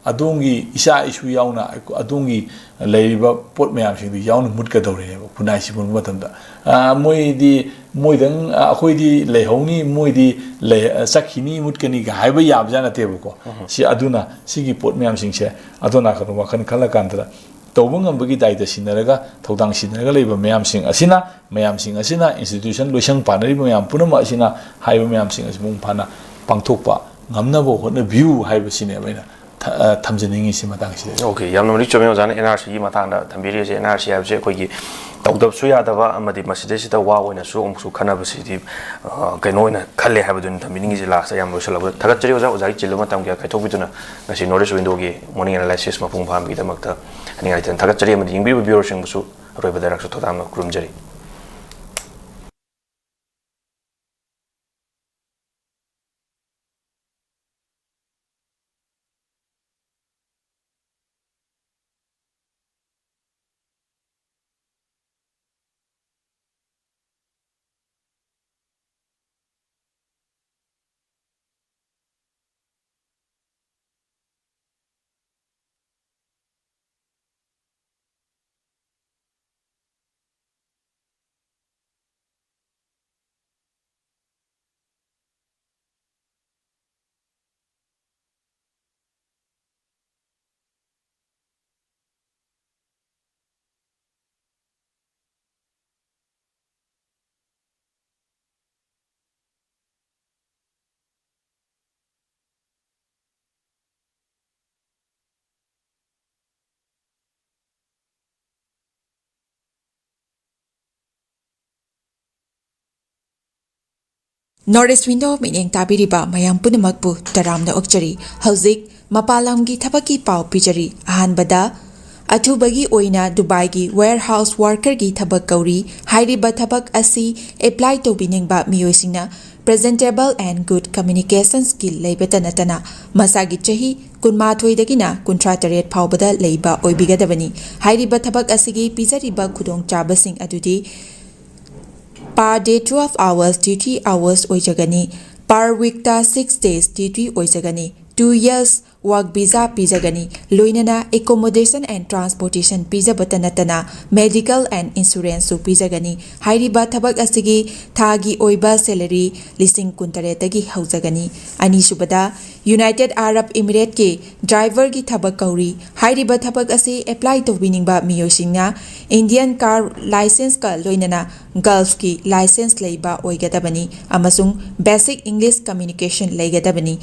ꯑꯗꯣꯝꯒꯤ ꯏꯆꯥ ꯏꯁꯨ ꯌꯥꯎꯅ ꯑꯩꯈꯣ-, ꯑꯗꯣꯝꯒꯤ ꯂꯩꯔꯤꯕ ꯄꯣꯠ ꯃꯌꯥꯝꯁꯤꯡꯗꯨ ꯌꯥꯎꯅ ꯃꯨꯠꯀꯗꯧꯔꯤꯅꯦꯕ ꯈꯨꯟꯅꯥꯏꯁꯤ ꯃꯨꯠꯄ ꯃꯇꯝꯗ꯫ ꯑ, ꯃꯣꯏꯗꯤ, ꯃꯣꯏꯗꯪ, ꯑ, ꯑꯩꯈꯣꯏꯗꯤ ꯂꯩꯍꯧꯅꯤ, ꯃꯣꯏꯗꯤ ꯂꯩ-, ꯑ, ꯆꯠꯈꯤꯅꯤ, ꯃꯨꯠꯀꯅꯤꯒ ꯍꯥꯏꯕ ꯌꯥꯕꯖꯥꯠ ꯅꯠꯇꯦꯕꯀꯣ꯫ ꯁꯤ, ꯑꯗꯨꯅ ꯁꯤꯒꯤ ꯄꯣꯠ ꯃꯌꯥꯝꯁꯤꯡꯁꯦ ꯑꯗꯣꯝ ꯅꯥꯀꯟꯗ ꯋꯥꯈꯜ ꯈꯜꯂꯀꯥꯟꯗ ꯇꯧꯕ ꯉꯝꯕꯒꯤ ꯗꯥꯏꯇ ꯁꯤꯟꯅꯔꯒ, ꯊꯧꯗꯥꯡ ꯁꯤꯟꯅꯔꯒ ꯂꯩꯕ ꯃꯌꯥꯝꯁꯤꯡ ꯑꯁꯤꯅ, ꯃꯌꯥꯝꯁꯤꯡ ꯑꯁꯤꯅ, institution ꯂꯣꯏꯁꯪ ꯄꯥꯟꯅꯔꯤꯕ ꯃꯌꯥꯝ ꯄꯨꯝꯅꯃꯛ ꯑꯁꯤꯅ ꯍꯥꯏꯔꯤꯕ ꯃꯌꯥꯝꯁꯤꯡ ꯑꯁꯤ ꯃꯄꯨꯡ ꯐꯥꯅ ꯄꯥꯡꯊꯣꯛꯄ ꯉꯝꯅꯕ ꯍꯣꯠꯅꯕꯤꯌꯨ ꯍꯥꯏꯕꯁꯤꯅꯦꯕ ꯑꯩꯅ ꯊ-, ꯑ, ꯊꯝꯖꯅꯤꯡꯉꯤꯁꯤ ꯃꯇꯥꯡꯁꯤꯗ꯫ ꯑꯣꯀꯦ, ꯌꯥꯝꯅ ꯃꯔꯤꯛ ꯆꯨꯝꯃꯦ ꯑꯣꯖꯥꯅ ꯑꯦꯟ ꯑꯥꯔ ꯁꯤꯒꯤ ꯃꯇꯥꯡꯗ ꯊꯝꯕꯤꯔꯤꯁꯦ꯫ ꯑꯦꯟ ꯑꯥꯔ ꯁꯤ ꯍꯥꯏꯕꯁꯦ ꯑꯩꯈꯣꯏꯒꯤ ꯇꯧꯗꯕꯁꯨ ꯌꯥꯗꯕ ꯑꯃꯗꯤ ꯃꯁꯤꯗꯩꯁꯤꯗ ꯋꯥ ꯑꯣꯏꯅꯁꯨ ꯑꯃꯨꯛꯁꯨ ꯈꯟꯅꯕꯁꯤꯗꯤ, ꯑ, ꯀꯩꯅꯣ ꯑꯣꯏꯅ ꯈꯜꯂꯦ ꯍꯥꯏꯕꯗꯨꯅꯤ ꯊꯝꯕꯤꯅꯤꯡꯉꯤꯁꯦ ꯂꯥꯁꯇ꯫ ꯌꯥꯝ ꯂꯣꯏꯁꯤꯜꯂꯛꯄꯗ ꯊꯥꯒꯠꯆꯔꯤ ꯑꯣꯖꯥ, ꯑꯣꯖꯥꯒꯤ ꯆꯤꯜꯂꯕ ꯃꯇꯝ ꯀꯌꯥ ꯀꯥꯏꯊꯣꯛꯄꯤꯗꯨꯅ ꯉꯁꯤ ꯅꯣꯔꯠ ꯏꯁ ꯋꯤꯟꯗꯣꯒꯤ ꯃꯣꯔꯅꯤꯡ ꯑꯦꯅꯥꯂꯥꯏꯁꯤꯁ ꯃꯄꯨꯡ ꯐꯥꯍꯟꯕꯒꯤꯗꯃꯛꯇ ꯍꯥꯏꯅꯤꯡꯉꯥꯏ ꯂꯩꯇꯅ ꯊꯥꯒꯠꯆꯔꯤ, ꯑꯃꯗꯤ ꯌꯦꯡꯕꯤꯔꯤꯕ ꯚ꯭ꯌꯨꯋꯔꯁꯤꯡꯕꯨꯁꯨ ꯑꯔꯣꯏꯕꯗ ꯑꯩꯍꯥꯛꯁꯨ ꯊꯧꯗꯥꯡꯅ ꯈꯨꯔꯨꯝꯖꯔꯤ꯫ North East Window ꯃꯤꯠꯌꯦꯡ ꯇꯥꯕꯤꯔꯤꯕ ꯃꯌꯥꯝ ꯄꯨꯝꯅꯃꯛꯄꯨ ꯇꯔꯥꯝꯅ ꯑꯣꯛꯆꯔꯤ꯫ ꯍꯧꯖꯤꯛ ꯃꯄꯥꯟ ꯂꯝꯒꯤ ꯊꯕꯛꯀꯤ ꯄꯥꯎ ꯄꯤꯖꯔꯤ꯫ ꯑꯍꯥꯟꯕꯗ, ꯑꯊꯨꯕꯒꯤ ꯑꯣꯏꯅ ꯗꯨꯕꯥꯏꯒꯤ warehouse workerꯒꯤ ꯊꯕꯛ ꯀꯧꯔꯤ꯫ ꯍꯥꯏꯔꯤꯕ ꯊꯕꯛ ꯑꯁꯤ apply ꯇꯧꯕꯤꯅꯤꯡꯕ ꯃꯤꯑꯣꯏꯁꯤꯡꯅ presentable and good communication skill ꯂꯩꯕꯇ ꯅꯠꯇꯅ ꯃꯁꯥꯒꯤ ꯆꯍꯤ ꯀꯨꯟꯃꯥꯊꯣꯏꯗꯒꯤꯅ ꯀꯨꯟꯊ꯭ꯔꯥ ꯇꯔꯦꯠ ꯐꯥꯎꯕꯗ ꯂꯩꯕ ꯑꯣꯏꯕꯤꯒꯗꯕꯅꯤ꯫ ꯍꯥꯏꯔꯤꯕ ꯊꯕꯛ ꯑꯁꯤꯒꯤ ꯄꯤꯖꯔꯤꯕ ꯈꯨꯗꯣꯡꯆꯥꯕꯁꯤꯡ ꯑꯗꯨꯗꯤ per day twelve hours duty hours ꯑꯣꯏꯖꯒꯅꯤ꯫ Per weekꯇ six days duty ꯑꯣꯏꯖꯒꯅꯤ꯫ Two years work visa ꯄꯤꯖꯒꯅꯤ꯫ ꯂꯣꯏꯅꯅ accommodation and transportation ꯄꯤꯖꯕꯇ ꯅꯠꯇꯅ medical and insurance ꯁꯨ ꯄꯤꯖꯒꯅꯤ꯫ ꯍꯥꯏꯔꯤꯕ ꯊꯕꯛ ꯑꯁꯤꯒꯤ ꯊꯥꯒꯤ ꯑꯣꯏꯕ salary ꯂꯤꯁꯤꯡ ꯀꯨꯟꯇꯔꯦꯠꯇꯒꯤ ꯍꯧꯖꯒꯅꯤ꯫ ꯑꯅꯤꯁꯨꯕꯗ, United Arab Emirates ꯀꯤ driver ꯒꯤ ꯊꯕꯛ ꯀꯧꯔꯤ꯫ ꯍꯥꯏꯔꯤꯕ ꯊꯕꯛ ꯑꯁꯤ apply ꯇꯧꯕꯤꯅꯤꯡꯕ ꯃꯤꯑꯣꯏꯁꯤꯡꯅ Indian car licence ꯀ ꯂꯣꯏꯅꯅ Gulf ꯀꯤ licence ꯂꯩꯕ ꯑꯣꯏꯒꯗꯕꯅꯤ ꯑꯃꯁꯨꯡ basic English communication ꯂꯩꯒꯗꯕꯅꯤ꯫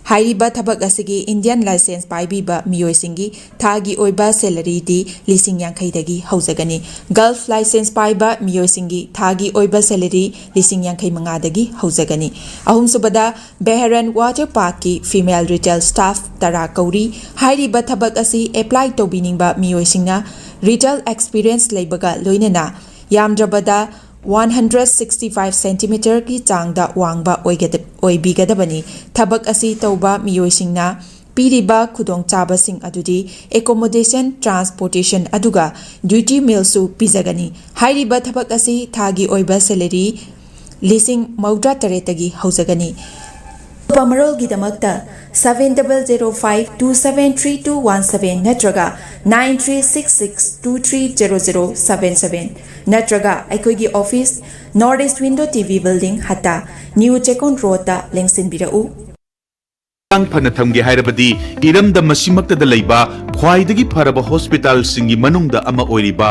ꯍꯥꯏꯔꯤꯕ ꯊꯕꯛ ꯑꯁꯤꯒꯤ Indian licence ꯄꯥꯏꯕꯤꯕ ꯃꯤꯑꯣꯏꯁꯤꯡꯒꯤ ꯊꯥꯒꯤ ꯑꯣꯏꯕ salary ꯗꯤ ꯂꯤꯁꯤꯡ ꯌꯥꯡꯈꯩꯗꯒꯤ ꯍꯧꯖꯒꯅꯤ꯫ Gulf licence ꯄꯥꯏꯕ ꯃꯤꯑꯣꯏꯁꯤꯡꯒꯤ ꯊꯥꯒꯤ ꯑꯣꯏꯕ salary ꯂꯤꯁꯤꯡ ꯌꯥꯡꯈꯩ ꯃꯉꯥꯗꯒꯤ ꯍꯧꯖꯒꯅꯤ꯫ ꯑꯍꯨꯝꯁꯨꯕꯗ, Bahrain Water Park ꯀꯤ female retail staff ꯇꯔꯥ ꯀꯧꯔꯤ꯫ ꯍꯥꯏꯔꯤꯕ ꯊꯕꯛ ꯑꯁꯤ apply ꯇꯧꯕꯤꯅꯤꯡꯕ ꯃꯤꯑꯣꯏꯁꯤꯡꯅ retail experience ꯂꯩꯕꯒ ꯂꯣꯏꯅꯅ ꯌꯥꯝꯗ꯭ꯔꯕꯗ one hundred sixty five centimeter ꯒꯤ ꯆꯥꯡꯗ ꯋꯥꯡꯕ ꯑꯣꯏꯒꯗ-, ꯑꯣꯏꯕꯤꯒꯗꯕꯅꯤ꯫ ꯊꯕꯛ ꯑꯁꯤ ꯇꯧꯕ ꯃꯤꯑꯣꯏꯁꯤꯡꯅ ꯄꯤꯔꯤꯕ ꯈꯨꯗꯣꯡꯆꯥꯕꯁꯤꯡ ꯑꯗꯨꯗꯤ accommodation, transportation ꯑꯗꯨꯒ duty meal ꯁꯨ ꯄꯤꯖꯒꯅꯤ꯫ ꯍꯥꯏꯔꯤꯕ ꯊꯕꯛ ꯑꯁꯤ ꯊꯥꯒꯤ ꯑꯣꯏꯕ salary ꯂꯤꯁꯤꯡ ꯃꯧꯗ꯭ꯔꯥ ꯇꯔꯦꯠꯇꯒꯤ ꯍꯧꯖꯒꯅꯤ꯫ ꯑꯀꯨꯞꯄ ꯃꯔꯣꯜꯒꯤꯗꯃꯛꯇ seven double zero five two seven three two one seven ꯅꯠꯇ꯭ꯔꯒ nine three six six two three zero zero seven seven ꯅꯠꯇ꯭ꯔꯒ ꯑꯩꯈꯣꯏꯒꯤ office, North East Window T V Building, ꯍꯠꯇꯥ, New ꯆꯦꯛꯀꯣꯟ ꯔꯣꯗꯇ ꯂꯦꯡꯁꯤꯟꯕꯤꯔꯛꯎ꯫ ꯍꯛꯆꯥꯡ ꯐꯅ ꯊꯝꯒꯦ ꯍꯥꯏꯔꯕꯗꯤ ꯏꯔꯝꯗꯝ ꯑꯁꯤꯃꯛꯇꯗ ꯂꯩꯕ ꯈ꯭ꯋꯥꯏꯗꯒꯤ ꯐꯔꯕ ꯍꯣꯁꯄꯤꯇꯥꯜꯁꯤꯡꯒꯤ ꯃꯅꯨꯡꯗ ꯑꯃ ꯑꯣꯏꯔꯤꯕ